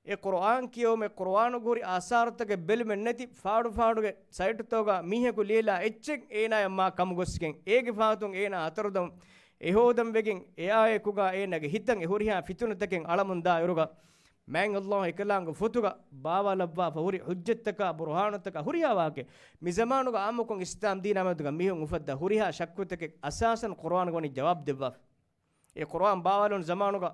އެ ޤުރުއާން ކިޔެވުމެއް، ޤުރުއާނުގަ ހުރި އާސާރުތަކެއް ބެލުމެއް ނެތި، ފާޑު ފާޑުގެ ސައިޓުތަކުގަ މީހަކު ލިޔެލާ އެއްޗެއް އޭނާޔަށް މާ ކަމުގޮސްގެން، އޭގެ ފަހަތުން އޭނާ އަތަރުދަން އެހޯދަން ވެގެން، އެއާއެކުގަ އޭނާގެ ހިތަށް އެ ހުރިހާ ފިތުނަތަކެއް އަޅަމުން ދާ އިރުގަ، މާތް ﷲ އެކަލާނގެ ފޮތުގަ ބާވާލައްވާފަ ހުރި ހުއްޖަތްތަކާ، ބުރުހާނުތަކާ، ހުރިހާ ވާހަކައެއް މި ޒަމާނުގަ އާއްމުކޮށް އިސްލާމް ދީނާ މެދުގަ މީހުން އުފައްދާ ހުރިހާ ޝައްކުތަކެއް އަސާސަން ޤުރުއާނުގަ ވަނީ ޖަވާބު ދެއްވާފަ. އެ ޤުރުއާން ބާވާލުން ޒަމާނުގަ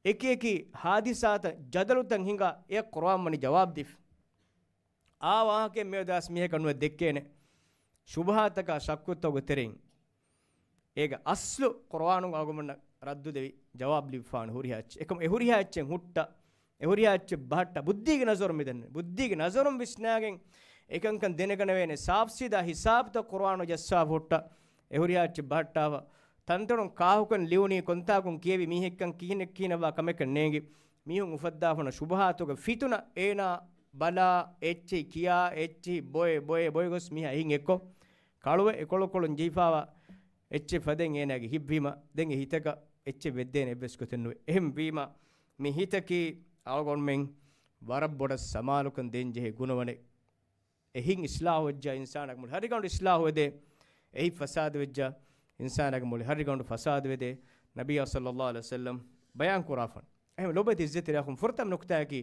އެކި އެކި ހާދިސާތައް، ޖަދަލުތައް ހިނގާ އެ ޤުރުއާން ވަނީ ޖަވާބު ދީފަ. އާ ވާހަކައެއް މިއަދު ދުވަސް މީހަކަށް ނުވެ ދެއްކޭނެ. ޝުބުހާތަކާ ޝައްކުތަކުގެ ތެރެއިން އޭގެ އަސްލު ޤުރުއާނުގަ އަޅުގަނޑުމެންނަށް ރައްދު ދެވި ޖަވާބު ލިބިފާނެ ހުރިހާ އެއްޗެއް. އެކަމަ އެ ހުރިހާ އެއްޗެއް ހުއްޓަ، އެ ހުރިހާ އެއްޗެއް ބަހައްޓާ، ބުއްދީގެ ނަޒަރުން މިދަންނަވަނީ. ބުއްދީގެ ނަޒަރުން ވިސްނާގެން އެކަންކަން ދެނެގަނެވޭނެ ސާފުސީދާ ހިސާބުތައް ޤުރުއާނު ޖައްސާފަ ހުއްޓަ، އެ ހުރިހާ އެއްޗެއް ބަހައްޓާފަ. ތަންތަނުން ކާކުކަން ލިޔުނީ ކޮންތާކުން ކިޔެވި މީހެއްކަން ކިހިނެއް ކިހިނެއްވާ ކަމެއްކަން ނޭނގި. މީހުން އުފައްދާފަނަ ޝުބުހާތުގެ ފިތުނަ އޭނާ ބަލާ އެއްޗެހި ކިޔާ އެއްޗެހި ބޮއެ ބޮއެ ބޮއެ ގޮސް މީހާ އެހިން އެއްކޮށް ކަޅުވެ އެކޮޅުކޮޅުން ޖެހިފާވާ އެއްޗެއް ފަދައިން އޭނާގެ ހިތްވީމަ ދެން އެ ހިތަކަށް އެއްޗެއް ވެއްދޭނެ އެއްވެސް ގޮތެއް ނުވޭ. އެހެން ވީމަ މި ހިތަކީ އަޅުގަނޑުމެން ވަރަށް ބޮޑަށް ސަމާލުކަން ދޭން ޖެހޭ ގުނަވަނެއް. އެހިތް އިސްލާހުވެއްޖާ އިންސާނާގެ މުޅި ހަށިގަނޑު އިސްލާހުވެދޭ. އެހިތް ފަސާދަވެއްޖާ އިންސާނާގެ މުޅި ހަށިގަނޑު ފަސާދަވެދޭ. ނަބިއްޔާ ޞައްލައްލާހު ޢަލައިހި ވަސައްލަމް ބަޔާން ކުރާފަން. އެހެން ލޮބުވެތި އިއްޒަތްތެރި އަޚުން، ފުރަތަމަ ނުކުތާއަކީ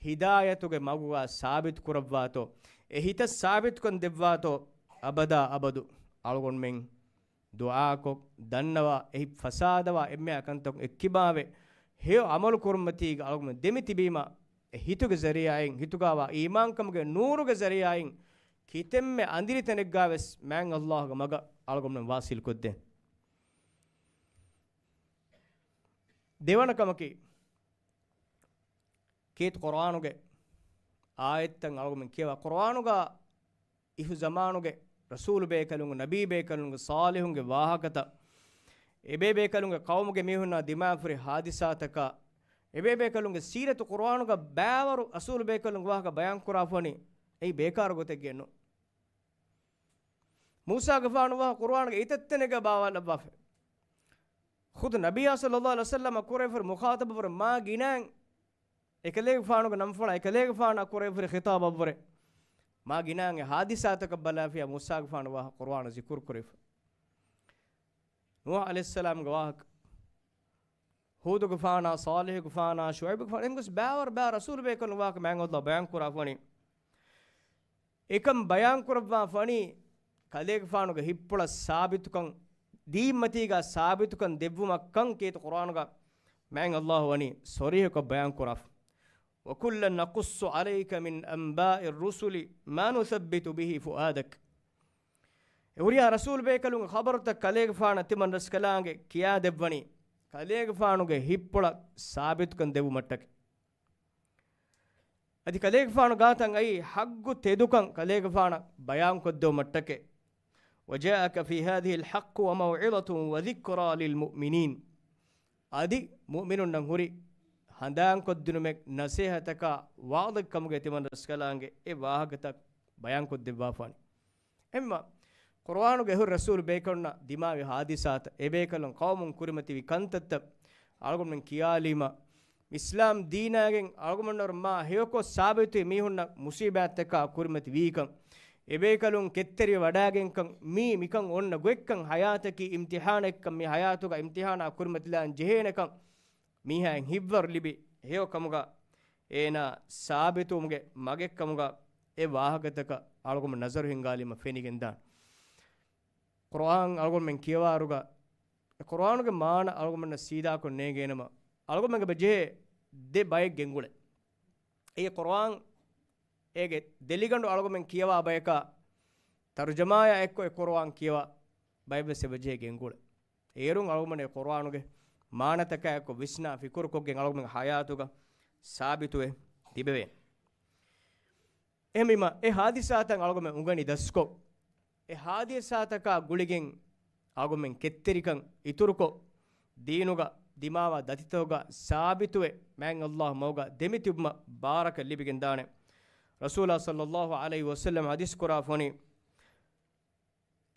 ހިދާޔަތުގެ މަގުގަ ސާބިތު ކުރައްވާތޯ، އެ ހިތަށް ސާބިތުކަން ދެއްވާތޯ، އަބަދާ އަބަދު އަޅުގަނޑުމެން ދުޢާކޮށް، ދަންނަވާ، އެހިތް ފަސާދަވާ އެންމެހާ ކަންތަކުން އެއްކިބާވެ، ހެޔޮ ޢަމަލު ކުރުމަތީގަ އަޅުގަނޑު ދެމިތިބީމަ، އެ ހިތުގެ ޒަރީޢާއިން، ހިތުގަވާ އީމާންކަމުގެ ނޫރުގެ ޒަރީޢާއިން، ކިތަންމެ އަނދިރި ތަނެއްގަވެސް މާތް ﷲ ގެ މަގަށް އަޅުގަނޑުމެން ވާޞިލް ކޮށްދޭން. ދެވަނަ ކަމަކީ، ކީރިތި ޤުރްއާނުގެ އާޔަތްތައް އަޅުގަނޑުމެން ކިޔަވާ، ޤުރްއާނުގަ އިހު ޒަމާނުގެ ރަސޫލު ބޭކަލުންގެ، ނަބީ ބޭކަލުންގެ، ޞާލިޙުންގެ ވާހަކަތައް، އެބޭބޭކަލުންގެ ޤައުމުގެ މީހުންނާ ދިމާވެފަ ހުރި ޙާދިސާތަކާ، އެބޭބޭކަލުންގެ ސީރަތު ޤުރްއާނުގަ ބައިވަރު ރަސޫލު ބޭކަލުންގެ ވާހަކަ ބަޔާން ކުރާފަނީ، އެއީ ބޭކާރު ގޮތެއްގެއް ނޫން. މޫސާގެފާނު ވާހަކަ ޤުރްއާނުގެ އެތައްތަނެއްގަ ބާވާލައްވާފަ. ޚުދު ނަބިއްޔާ ޞައްލައްލާހު ޢަލައިހި ވަސައްލަމަށް ކުރެވިފަ ހުރި މުޚާޠަބަށްވުރެ މާ ގިނައިން އެކަލޭގެފާނުގެ ނަންފުޅާ އެކަލޭގެފާނާ ކުރެވިފަ ހުރި ޚިޠާބަށްވުރެ މާ ގިނައިން އެ ޙާދިސާތަކަށް ބަލާފިޔާ މޫސާގެފާނު ވާހަކަ ޤުރްއާނަށް ޛިކުރު ކުރެވިފަ. ނޫޙު ޢަލައިހިއްސަލާމްގެ ވާހަކަ، ހޫދުގެފާނާ، ޞާލިޙުގެފާނާ، ޝުޢައިބުގެފާނާ، އެންގޮސް ބައިވަރު ބައިވަރު ރަސޫލު ބޭކަލުން ވާހަކަ މާތް ﷲ ބަޔާން ކުރާފަނީ. އެކަން ބަޔާން ކުރައްވާ ފަނީ، ކަލޭގެފާނުގެ ހިތްޕުޅަށް ސާބިތުކަން ދީމަތީގަ ސާބިތުކަން ދެއްވުމަށްކަން ކީރިތި ޤުރްއާނުގަ މާތް ﷲ ވަނީ ޞަރީޙުކޮށް ބަޔާން ކުރާފަ. وَكُلًّا نَقُصُّ عَلَيْكَ مِنْ أَنْبَاءِ الرُّسُلِ مَا نُثَبِّتُ بِهِ فُؤَادَكَ. އެ ހުރިހާ ރަސޫލު ބޭކަލުންގެ ޚަބަރުތައް ކަލޭގެފާނަށް ތިމަން ރަސްކަލާނގެ ކިޔާދެއްވަނީ، ކަލޭގެފާނުގެ ހިތްޕުޅަށް ސާބިތުކަން ދެއްވުމަށްޓަކައި. އަދި ކަލޭގެފާނު ގާތަށް އައީ ޙައްޤު ތެދުކަން ކަލޭގެފާނަށް ބަޔާންކޮށްދެއްވުމަށްޓަކައި. وَجَاءَكَ فِي هَذِهِ الْحَقُّ وَمَوْعِظَةٌ وَذِكْرَىٰ لِلْمُؤْمِنِينَ. އަދި މުއުމިނުންނަށް ހުރި ހަނދާންކޮށްދިނުމެއް، ނަޞޭޙަތަކާ، ވަޢުޡެއް ކަމުގެ ތިމަން ރަސްކަލާނގެ އެ ވާހަކަތައް ބަޔާންކޮށްދެއްވާފާނެ. އެހެންމަ، ޤުރުއާނުގެ އެހުރި ރަސޫލު ބޭކަލުންނަށް ދިމާވި ޙާދިސާތައް، އެބޭކަލުން ޤައުމުން ކުރިމަތިވި ކަންތައްތައް އަޅުގަނޑުމެން ކިޔާލީމަ، އިސްލާމް ދީނާގެން އަޅުގަނޑުމެންނަށް މާ ހެޔޮކޮށް ސާބިތުވި މީހުންނަށް މުޞީބާތްތަކާ ކުރިމަތިވީކަން، އެބޭކަލުން ކެތްތެރިވެ ވަޑާގެންކަން، މީ މިކަން އޮންނަ ގޮތްކަން، ޙަޔާތަކީ އިމްތިޙާނެއްކަން، މި ޙަޔާތުގަ އިމްތިޙާނާ ކުރިމަތިލާން ޖެހޭނެކަން، މީހާއިން ހިތްވަރު ލިބި ހެޔޮ ކަމުގަ އޭނާ ސާބިތުވުމުގެ މަގެއްކަމުގަ އެ ވާހަކަތަކަށް އަޅުގަނޑު ނަޒަރު ހިންގާލީމަ ފެނިގެންދާނެ. ޤުރުއާން އަޅުގަނޑުމެން ކިޔަވާއިރުގަ، އެ ޤުރުއާނުގެ މާނަ އަޅުގަނޑުމެންނަށް ސީދާކޮށް ނޭނގޭނަމަ، އަޅުގަނޑުމެންގެ ބަޖެހޭ ދެ ބައެއް ގެންގުޅޭ. އެއީ ޤުރުއާން އޭގެ ދެލިގަނޑު އަޅުގަނޑުމެން ކިޔަވާ ބަޔަކާ، ތަރުޖަމާޔާ އެއްކޮށް އެ ޤުރުއާން ކިޔަވާ ބައެއްވެސް އެބަޖެހޭ ގެންގުޅޭ. އޭރުން އަޅުގަނޑުމެން އެ ޤުރުއާނުގެ މާނަތަކާއެކު ވިސްނާ ފިކުރުކޮށްގެން އަޅުގަނޑުމެން ޙަޔާތުގަ ސާބިތުވެ ތިބެވޭނެ. އެހެންވީމަ، އެ ޙާދިސާތައް އަޅުގަނޑުމެން އުނގަނި ދަސްކޮށް، އެ ޙާދިސާތަކާ ގުޅިގެން އަޅުގަނޑުމެން ކެތްތެރިކަން އިތުރުކޮށް، ދީނުގަ ދިމާވާ ދަތިތަކުގަ ސާބިތުވެ، މާތް ﷲ މަގުގަ ދެމިތިބުމަށް ބާރަކަށް ލިބިގެންދާނެ. ރަސޫލާ ޞައްލައްލާހު ޢަލައިހި ވަސައްލަމަ ޙަދީޘް ކުރާފަނީ،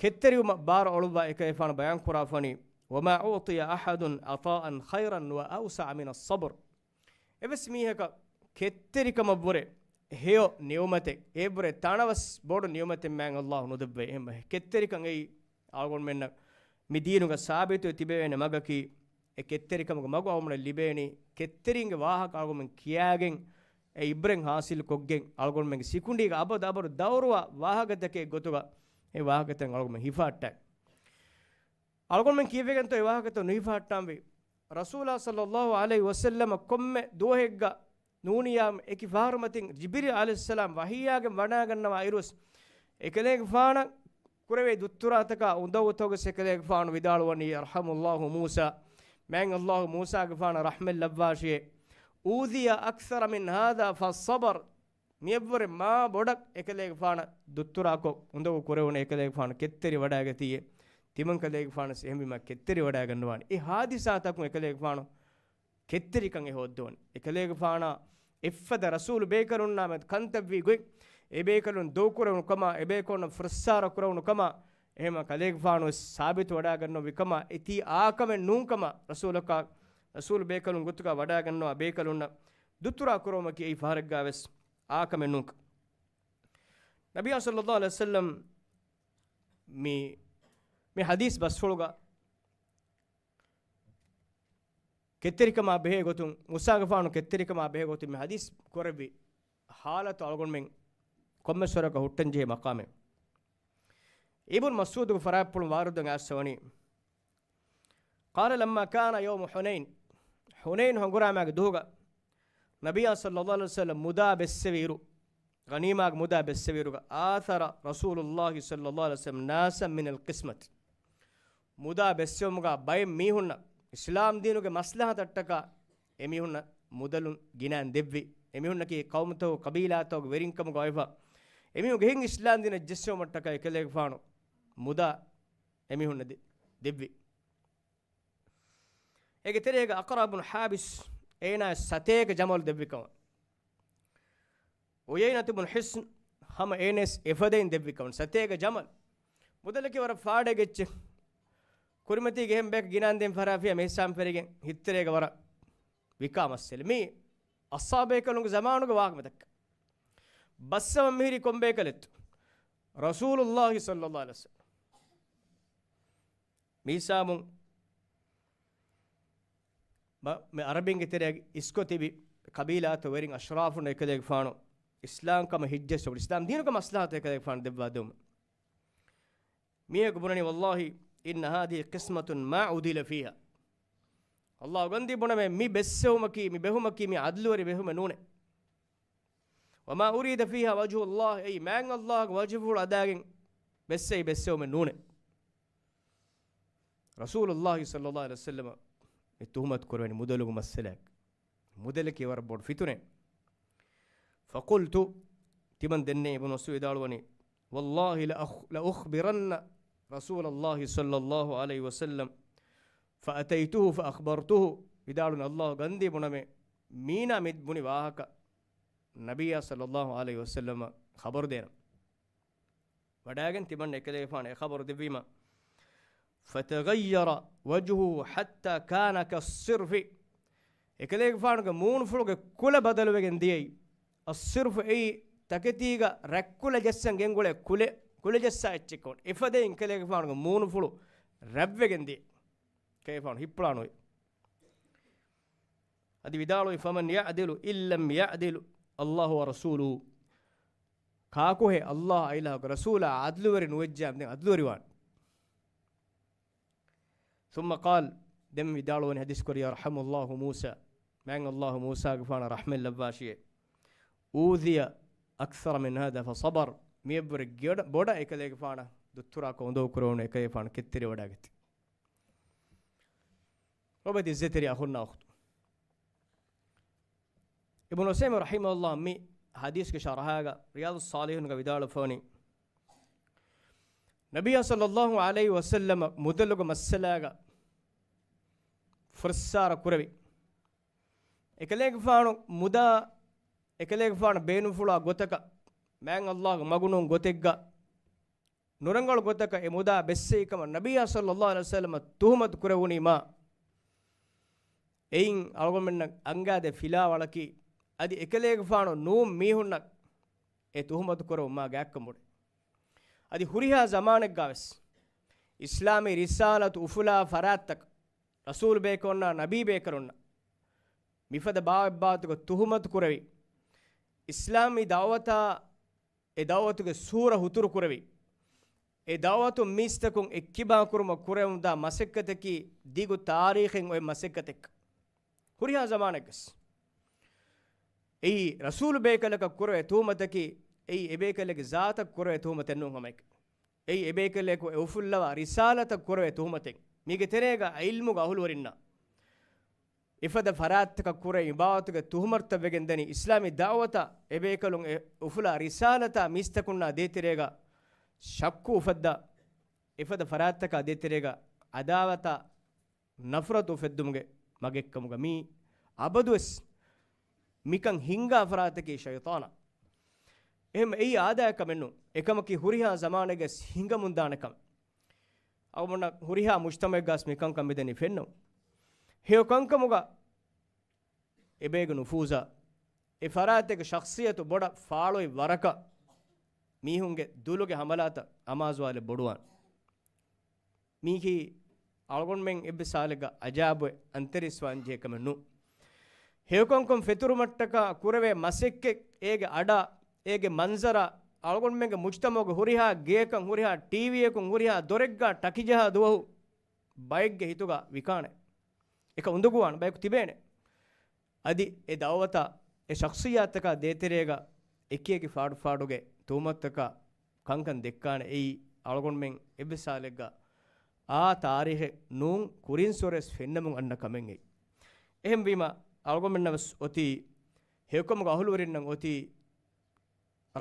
ކެތްތެރިވުމަށް ބާރު އޮޅުއްވާ އެކަލޭގެފާނު ބަޔާން ކުރާފަނީ، وَمَا أُعْطِيَ أَحَدٌ عَطَاءً خَيْرًا وَأَوْسَعَ مِنَ الصَّبْرِ. އެވެސް މީހަކަށް ކެތްތެރިކަމަށްވުރެ ހެޔޮ ނިޢުމަތެއް، އޭއްވުރެ ތަނަވަސް ބޮޑު ނިޢުމަތެއް މާތް ﷲ ނުދެއްވޭ. އެހެން ކެތްތެރިކަން އެއީ އަޅުގަނޑުމެންނަށް މި ދީނުގަ ސާބިތުވެ ތިބެވޭނެ މަގަކީ، އެ ކެތްތެރިކަމުގެ މަގު އަޅުގަނޑަށް ލިބޭނީ، ކެތްތެރިންގެ ވާހަކަ އަޅުގަނޑުމެން ކިޔާގެން، އެ ޢިބްރަތް ޙާޞިލުކޮށްގެން، އަޅުގަނޑުމެންގެ ސިކުނޑީގަ އަބަދު އަބަދު ދައުރުވާ ވާހަކަތަކެއް ގޮތުގަ އެ ވާހަކަތައް އަޅުގަނޑުމެން ހިފަހައްޓަން. އަޅުގަނޑުމެން ކީއްވެގެންތޯ އެ ވާހަކަތައް ނުހިފަހައްޓާންވީ؟ ރަސޫލާ ޞައްލައްލާހު ޢަލައިހި ވަސައްލަމަ ކޮންމެ ދުވަހެއްގަ ނޫނިއްޔާ އެކި ފަހަރު މަތިން ޖިބްރީލް ޢަލައިހިއްސަލާމް ވަޙީއާގެން ވަޑާގަންނަވާ އިރުސް، އެކަލޭގެފާނަށް ކުރެވޭ ދުއްތުރާތަކާ އުނދަގޫތަކުގަސް އެކަލޭގެފާނު ވިދާޅުވަނީ، އަރްޙަމަﷲ މޫސާ، މާތް ﷲ މޫސާގެފާނަށް ރަޙްމަތް ލައްވާށިއޭ، أُوذِيَ أَكْثَرَ مِنْ هَذَا فَصَبَرَ. މިއަށްވުރެ މާ ބޮޑަށް އެކަލޭގެފާނަށް ދުއްތުރާކޮށް އުނދަގޫ ކުރެވުނު އެކަލޭގެފާނު ކެތްތެރިވަޑައިގަތީއޭ. ތިމަން ކަލޭގެފާނަސް އެހެންވީމަ ކެތްތެރިވަޑައިގަންނަވާނެ. އެ ޙާދިސާތަކުން އެކަލޭގެފާނު ކެތްތެރިކަން އެ ހޯއްދަވަނީ. އެކަލޭގެފާނާ އެއްފަދަ ރަސޫލު ބޭކަލުންނާ މެދު ކަންތައްވީ ގޮތް، އެ ބޭކަލުން ދޮގުކުރެވުނު ކަމާ، އެ ބޭކަލުންނަށް ފުރައްސާރަ ކުރެވުނު ކަމާ، އެހެންމަ ކަލޭގެފާނު ވެސް ސާބިތު ވަޑައިގަންނަވި ކަމާ، އެ ތީ އާކަމެއް ނޫން ކަމަށް ރަސޫލަކާ ރަސޫލު ބޭކަލުން ގޮތުގަ ވަޑައިގަންނަވާ ބޭކަލުންނަށް ދުތުރާ ކުރުމަކީ އެއީ ފަހަރެއްގަ ވެސް އާކަމެއް ނޫން. ނަބިއްޔާ ޞައްލައްލާހު ޢަލައިހި ވަސައްލަމް މި، މި ޙަދީޘް ބަސްފުޅުގަ ކެތްތެރިކަމާ ބެހޭ ގޮތުން، މޫސާގެފާނު ކެތްތެރިކަމާ ބެހޭ ގޮތުން މި ޙަދީޘް ކުރެއްވި ޙާލަތު އަޅުގަނޑުމެން ކޮންމެސް ވަރަކަށް ހުއްޓަންޖެހޭ މަޤާމެއް. އިބްނު މަސްޢޫދުގެ ފަރާތްޕުޅުން ވާރިދުވެގެން އައިސްފަ ވަނީ، قال لما كان يوم حنين، ޙުނައިން ހަނގުރާމާގެ ދުހުގަ ނަބިއްޔާ ޞައްލައްލާހު ޢަލައިހި ވަސައްލަމް މުދާ ބެއްސެވިއިރު، ޣަނީމާގެ މުދާ ބެއްސެވިއިރުގަ، آثر رسول الله صلى الله عليه وسلم ناسا من القسمة. މުދާ ބެއްސެވުމުގަ ބައެއް މީހުންނަށް އިސްލާމް ދީނުގެ މަސްލަހަތަށްޓަކާ އެމީހުންނަށް މުދަލުން ގިނައިން ދެއްވި. އެމީހުންނަކީ ޤައުމުތަކު ޤަބީލާތަކުގެ ވެރިންކަމުގަ އޮތްފަ، އެމީހުން ގެހިން އިސްލާމް ދީނަށް ޖެއްސެވުމަށްޓަކާ އެކަލޭގެފާނު މުދާ އެމީހުންނަށް ދެ-، ދެއްވި. އޭގެ ތެރޭގަ އަޤްރަޢު ބުނު ޙާބިސް އޭނާ ސަތޭކަ ޖަމަލު ދެއްވި ކަމަށް، ޢުޔައިނަތު ބުނު ޙިޞްން ހަމަ އޭނަސް އެފަދައިން ދެއްވި ކަމަށް، ސަތޭކަ ޖަމަލު. މުދަލަކީ ވަރަށް ފާޑެއް ގެއްޗެއް. ކުރިމަތީގެ އެހެން ބަޔަކަށް ގިނައިން ދޭން ފަރާފިޔާ މިހިސާބުން ފެށިގެން ހިތްތެރޭގަ ވަރަށް ވިކާ މައްސަލަ. މީ އަޞްޙާބު ބޭކަލުންގެ ޒަމާނުގެ ވާހަކަ މިތައް. ބައްސަވަން މިހިރީ ކޮން ބޭކަލެއްތޯ؟ ރަސޫލުﷲ ޞައްލައްލާހު ޢަލައިހި ވަސައްލަމް. މިހިސާބުން މަ-، މި ޢަރަބިންގެ ތެރެއަށް އިސްކޮށް ތިބި ޤަބީލާތައް ވެރިން އަޝްރާފުން އެކަލޭގެފާނު އިސްލާމްކަމަށް ހިއްޖެއްސު، އިސްލާމް ދީނުގެ މަސްލަހަތަށް އެކަލޭގެފާނު ދެއްވާ ދެއްވުމެއް. މީހަކު ބުނަނީ، والله إن هذه قسمة ما عدل فيها. ﷲ ގަންދީ ބުނަމޭ، މި ބެއްސެވުމަކީ، މި ބެހުމަކީ މި ޢަދުލުވެރި ބެހުމެއް ނޫނޭ. وما أريد فيها وجه الله، އެއީ މާތް ﷲ ގެ ވަޖްހުފުޅު އަދާގެން ބެއްސެވި ބެއްސެވުމެއް ނޫނޭ. ރަސޫލުﷲ ޞައްލައްލާހު ޢަލައިހި ވަސައްލަމަށް މި ތުހުމަތު ކުރެވެނީ މުދަލުގެ މައްސަލައަކަށް. މުދަލަކީ ވަރަށް ބޮޑު ފިތުނައެއް. فقلت، ތިމަން ދެންނެވި، އިބްނު މަސްޢޫދު ވިދާޅުވަނީ، والله لأخ-، لأخبرن رسول الله صلى الله عليه وسلم فأتيته فأخبرته. ވިދާޅުވަނީ، ﷲ ގަންދީ ބުނަމޭ، މީނާ މި ބުނި ވާހަކަ ނަބިއްޔާ ޞައްލައްލާހު ޢަލައިހި ވަސައްލަމަށް ޚަބަރު ދޭނަން. ވަޑައިގެން ތިމަން އެކަލޭގެފާނަށް އެ ޚަބަރު ދެއްވީމަ، فتغير وجهه حتى كان كالصرف. އެކަލޭގެފާނުގެ މޫނުފުޅުގެ ކުލަ ބަދަލުވެގެން ދިޔައީ. އައްޞިރްފު އެއީ ތަކެތީގަ ރަތްކުލަ ޖައްސަން ގެންގުޅޭ ކުލެ-، ކުލަ ޖައްސާ އެއްޗެއް ކަމަށް. އެފަދައިން އެކަލޭގެފާނުގެ މޫނުފުޅު ރަތްވެގެން ދިޔަ. އެކަލޭގެފާނު ހިއްޕުޅާނުވި. އަދި ވިދާޅުވި، فمن يعدل إن لم يعدل الله ورسوله. ކާކުހޭ ﷲ އާއި ﷲގެ ރަސޫލާ ޢަދުލުވެރި ނުވެއްޖާ ދެން ޢަދުލުވެރިވާނެ. ثم قال، ދެން ވިދާޅުވަނީ ޙަދީޘް ކުރި، يرحم الله موسى، މާތް ﷲ މޫސާގެފާނަށް ރަޙްމަތް ލައްވާށިއޭ. أوذي أكثر من هذا فصبر، މިއަށްވުރެ ގިޔަޑަ-، ބޮޑަށް އެކަލޭގެފާނަށް ދުއްތުރާކޮށް އުނދަގޫ ކުރެވުނު އެކަލޭގެފާނު ކެތްތެރިވެވަޑައިގަތީ. ރޮބަތި އިއްޒަތްތެރި އަޚުންނާ އުޚްތުން. އިބްނު ޢުސައިމީން ރަޙިމަހުﷲ މި ޙަދީޘްގެ ޝަރަޙާގަ ރިޔާޟުއްޞާލިޙީންގަ ވިދާޅުވެފަވަނީ، ނަބިއްޔާ ޞައްލައްލާހު ޢަލައިހި ވަސައްލަމަ މުދަލުގެ މައްސަލާގަ ފުރިއްސާރަ ކުރެވި. އެކަލޭގެފާނު މުދާ، އެކަލޭގެފާނު ބޭނުންފުޅާ ގޮތަކަށް، މާތް ﷲގެ މަގު ނޫން ގޮތެއްގަ، ނުރަނގަޅު ގޮތަކަށް އެ މުދާ ބެއްސެވި ކަމަށް ނަބިއްޔާ ޞައްލައްލާހު ޢަލައިހި ވަސައްލަމަށް ތުހުމަތު ކުރެވުނީމާ، އެއިން އަޅުގަނޑުމެންނަށް އަންގާދޭ ފިލާވަޅަކީ، އަދި އެކަލޭގެފާނު ނޫން މީހުންނަށް އެ ތުހުމަތު ކުރެވުން މާ ގާތްކަން ބޮޑޭ. އަދި ހުރިހާ ޒަމާނެއްގާވެސް އިސްލާމީ ރިސާލަތު އުފުލާ ފަރާތްތަކަށް، ރަސޫލު ބޭކަލުންނާ ނަބީ ބޭކަލުންނަށް މިފަދަ ބާވަތްބާވަތުގެ ތުހުމަތު ކުރެވި، އިސްލާމީ ދަޢުވަތާ އެ ދަޢުވަތުގެ ސޫރަ ހުތުރު ކުރެވި، އެ ދަޢުވަތުން މީސްތަކުން އެއްކިބާ ކުރުމަށް ކުރެވެމުންދާ މަސައްކަތަކީ ދިގު ތާރީޚެއް އޮތް މަސައްކަތެއް. ހުރިހާ ޒަމާނެއްގަސް އެއީ ރަސޫލު ބޭކަލަކަށް ކުރެވޭ ތުހުމަތަކީ، އެއީ އެބޭކަލެއްގެ ޒާތަށް ކުރެވޭ ތުހުމަތެއް ނޫން ހަމައެކަނި. އެއީ އެބޭކަލަކު އެ އުފުއްލަވާ ރިސާލަތަށް ކުރެވޭ ތުހުމަތެއް. މީގެ ތެރޭގަ ޢިލްމުގެ އަހުލުވެރިންނަށް އެފަދަ ފަރާތްތަކަށް ކުރެވޭ އިބާވަތުގެ ތުހުމަތުތައް ވެގެން ދަނީ، އިސްލާމީ ދަޢުވަތަށް އެބޭކަލުން އެ އުފުލާ ރިސާލަތާ މީސްތަކުންނާ ދޭތެރޭގަ ޝައްކު އުފައްދާ، އެފަދަ ފަރާތްތަކާ ދޭތެރޭގަ ޢަދާވަތާ ނަފްރަތު އުފެއްދުމުގެ މަގެއްކަމުގަ މީ އަބަދުވެސް މިކަން ހިންގާ ފަރާތަކީ ޝައިޠާނާ. އެހެން އެއީ އާދައިގެ ކަމެއް ނޫން. އެކަމަކީ ހުރިހާ ޒަމާނެއްގަސް ހިނގަމުންދާނެ ކަމެއް. އަޅުގަނޑަށް ހުރިހާ މުޖްތަމަޢެއްގަސް މިކަންކަން މިދަނީ ފެންނަމުން. ހެޔޮ ކަންކަމުގަ އެބޭގެ ނުފޫޒާ، އެ ފަރާތެއްގެ ޝަޚްޞިއްޔަތު ބޮޑަށް ފާޅުވި ވަރަކަށް، މީހުންގެ ދުލުގެ ހަމަލާތައް އަމާޒުވާލެއް ބޮޑުވާން. މީކީ އަޅުގަނޑުމެން އެއްވެސް ހާލެއްގަ އަޖާބުވެ އަންތަރީސްވާން ޖެހޭ ކަމެއް ނޫން. ހެޔޮކަންކަން ފެތުރުމަށްޓަކާ ކުރެވޭ މަސައްކަތް، އޭގެ އަޑާ، އޭގެ މަންޒަރާ، އަޅުގަނޑުމެންގެ މުޖްތަމަޢުގެ ހުރިހާ ގެޔަކަށް، ހުރިހާ ޓީވީއަކުން، ހުރިހާ ދޮރެއްގާ ޓަކިޖަހާ ދުވަހު ބައެއްގެ ހިތުގަ ވިކާނެ. އެކަ އުނދަގޫވާނެ ބަޔަކު ތިބޭނެ. އަދި އެ ދައުވަތާ އެ ޝަޚްޞިއްޔާތްތަކާ ދޭތެރޭގަ އެކިއެކި ފާޑުފާޑުގެ ތުހުމަތުތަކާ ކަންކަން ދެއްކާނެ. އެއީ އަޅުގަނޑުމެން އެއްވެސް ހާލެއްގަ އާ ތާރީޚެއް ނޫން، ކުރިންސުރެސް ފެންނަމުން އަންނަ ކަމެއް އެއީ. އެހެންވީމަ، އަޅުގަނޑުމެންނަށް ވެސް އޮތީ، ހެޔޮކަމުގެ އަހުލުވެރިންނަށް އޮތީ،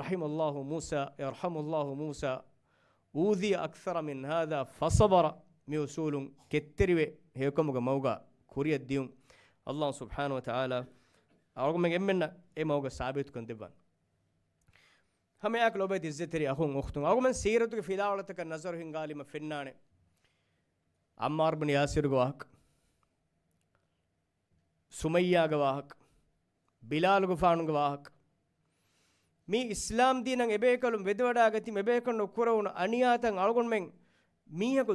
رحم الله موسى، يرحم الله موسى، أوذي أكثر من هذا فصبر، މި އުސޫލުން ކެތްތެރިވެ، ހެޔޮކަމުގެ މަގުގަ ކުރިއަށް ދިޔުން. އަﷲ ސުބްޙާނަހޫ ވަތަޢާލާ އަޅުގަނޑުމެން އެންމެންނަށް އެ މަގުގަ ސާބިތުކަން ދެއްވާން. ހަމައެއާއެކު ލޯބިވެތި އިއްޒަތްތެރި އަޚުން އުޚްތުން، އަޅުގަނޑުމެން ސީރަތުގެ ފިލާވަޅުތަކަށް ނަޒަރު ހިންގާލީމަ ފެންނާނެ، ޢައްމާރު ބިން ޔާސިރުގެ ވާހަކަ، ސުމައްޔާގެ ވާހަކަ، ބިލާލުގެފާނުގެ ވާހަކަ، މީ އިސްލާމް ދީނަށް އެބޭކަލުން ވެދެވަޑާގަތީމަ އެބޭކަލުންނަށް ކުރެވުނު އަނިޔާތައް އަޅުގަނޑުމެން މީހަކު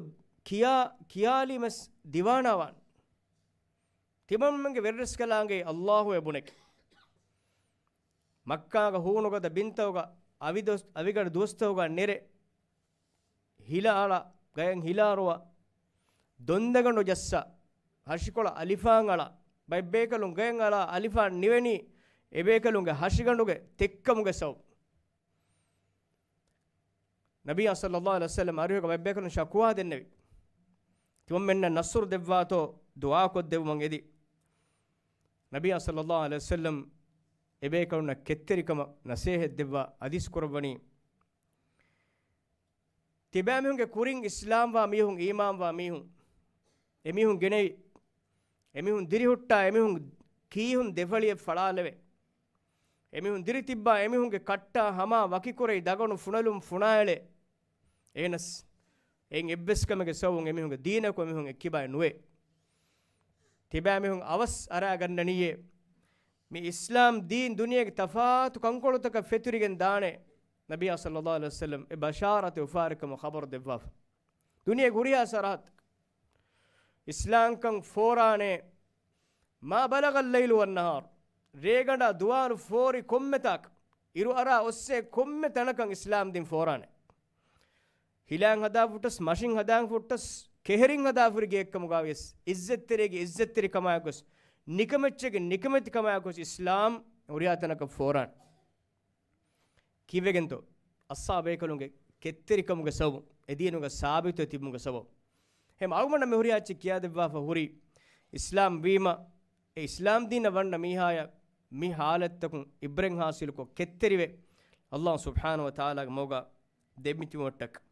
ކިޔާ، ކިޔާލީމަސް ދިވާނާވާނެ. ތިމަންމެންގެ ވެރިރަސްކަލާނގެ އަﷲ އެ ބުނެކެ. މައްކާގަ ހޫނުގަދަ ބިންތަކުގަ އަވިދޮސް-، އަވިގަޑި ދުވަސްތަކުގަ ނެރެ، ހިލަ އަޅާ، ގަޔަށް ހިލާ ރުވާ، ދޮންދަގަނޑު ޖައްސާ، ހަށިކޮޅަށް އަލިފާން އަޅާ، ބައެއްބޭކަލުން ގަޔަށް އަޅާ އަލިފާން ނިވެނީ، އެބޭކަލުންގެ ހަށިގަނޑުގެ ތެއްކަމުގެ ސަބަބުން. ނަބިއްޔާ ޞައްލައްލާހު ޢަލައިހި ވަސައްލަމް އަރިހުގަ ބައެއްބޭކަލުން ޝަކުވާ ދެންނެވި. ތިމަންމެންނަށް ނަޞްރު ދެއްވާތޯ ދުޢާކޮށްދެއްވުމަށް އެދި. ނަބިއްޔާ ޞައްލައްލާހު ޢަލައިހި ވަސައްލަމް އެބޭކަލުންނަށް ކެތްތެރިކަމަށް ނަޞޭޙަތް ދެއްވާ ޙަދީޘް ކުރައްވަނީ، ތިބާމީހުންގެ ކުރިން އިސްލާމްވާ މީހުން، އީމާންވާ މީހުން، އެމީހުން ގެނެވި، އެމީހުން ދިރިހުއްޓާ، އެމީހުން ކީހުން ދެފަޅިއެއް ފަޅާލެވޭ. އެމީހުން ދިރިތިއްބާ، އެމީހުންގެ ކައްޓާ ހަމާ ވަކިކުރެވި ދަގަނޑު ފުނެލުން ފުނާއެޅޭ. އެހެނަސް، އެއިން އެއްވެސް ކަމެއްގެ ސަބަބުން އެމީހުންގެ ދީނަކު އެމީހުން އެއްކިބާއެއް ނުވޭ. ތިބާމީހުން އަވަސް އަރާގަންނަނީއޭ، މި އިސްލާމް ދީން ދުނިޔޭގެ ތަފާތު ކަންކޮޅުތަކަށް ފެތުރިގެން ދާނެ. ނަބިއްޔާ ޞައްލައްލާހު ޢަލައިހި ވަސައްލަމް އެ ބަޝާރަތެއް އުފާވެރިކަމަށް ޚަބަރު ދެއްވާފަ. ދުނިޔޭގެ ހުރިހާ ސަރަހައްދަކަށް އިސްލާމްކަން ފޯރާނެ، ما بلغ الليل والنهار، ރޭގަނޑާ ދުވާލު ފޯރި ކޮންމެ ތާކަށް، އިރު އަރާ އޮއްސޭ ކޮންމެ ތަނަކަށް އިސްލާމް ދީން ފޯރާނެ. ހިލައިން ހަދާފަ ހުއްޓަސް، މަށިން ހަދާފަ ހުއްޓަސް، ކެހެރިން ހަދާފަ ހުރި ގެއެއްކަމުގަވިޔަސް، އިއްޒަތްތެރިއެއްގެ އިއްޒަތްތެރިކަމާއެކުވެސް، ނިކަމެއްޗެއްގެ ނިކަމެތިކަމާއެކުވެސް އިސްލާމް ހުރިހާ ތަނަކަށް ފޯރާނެ. ކީއްވެގެންތޯ؟ އަޞްޙާބޭކަލުންގެ ކެތްތެރިކަމުގެ ސަބަބުން، އެ ދީނުގަ ސާބިތުވެ ތިބުމުގެ ސަބަބުން. އެހެން އަޅުގަނޑަށް މި ހުރިހާ އެއްޗެއް ކިޔާދެއްވާފަ ހުރީ، އިސްލާމް ވީމަ، އެ އިސްލާމް ދީނަށް ވަންނަ މީހާޔަށް މި ޙާލަތްތަކުން ޢިބްރަތް ޙާޞިލުކޮށް ކެތްތެރިވެ، އަﷲ ސުބްޙާނަހޫ ވަތަޢާލާގެ މަގުގަ ދެމިތިބުމަށްޓަކައި.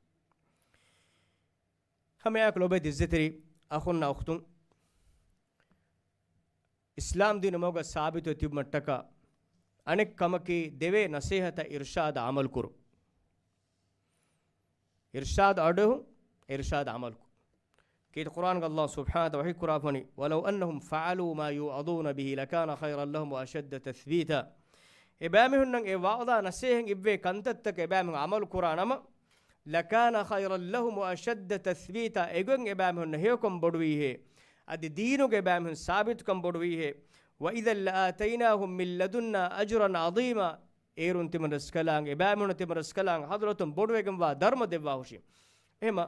ހަމައެއާއެކު ލޯބިވެތި އިއްޒަތްތެރި އަޚުންނާ އުޚްތުން، އިސްލާމް ދީނު މަގުގަ ސާބިތުވެ ތިބުމަށްޓަކާ އަނެއް ކަމަކީ، ދެވޭ ނަޞޭޙަތަށް އިރްޝާދަށް ޢަމަލު ކުރުން. އިރްޝާދު އަޑުއެހުން، އިރްޝާދަށް ޢަމަލު ކުރުން. ކީރިތި ޤުރްއާނުގަ އަﷲ ސުބްޙާނަހޫ ވަތަޢާލާ ވަޙީ ކުރާފަނީ، ولو أنهم فعلوا ما يوعظون به لكان خيرا لهم وأشد تثبيتا. އެބައިމީހުންނަށް އެ ވަޢުޡާ ނަޞޭޙަތް އިއްވޭ ކަންތައްތަކަށް އެބައިމީހުން ޢަމަލު ކުރާނަމަ، لكان خيرا لهم وأشد تثبيتا، އެގޮތް އެބައިމީހުންނަށް ހެޔޮކަން ބޮޑުވީހޭ، އަދި ދީނުގަ އެބައިމީހުން ސާބިތުކަން ބޮޑުވީހޭ، وإذا لآتيناهم من لدنا أجرا عظيما، އޭރުން ތިމަން ރަސްކަލާނގެ، އެބައިމީހުން ތިމަން ރަސްކަލާނގެ ޙަޟްރަތުން ބޮޑުވެގެންވާ ދަރުމަ ދެއްވާހުށީ. އެހެމަ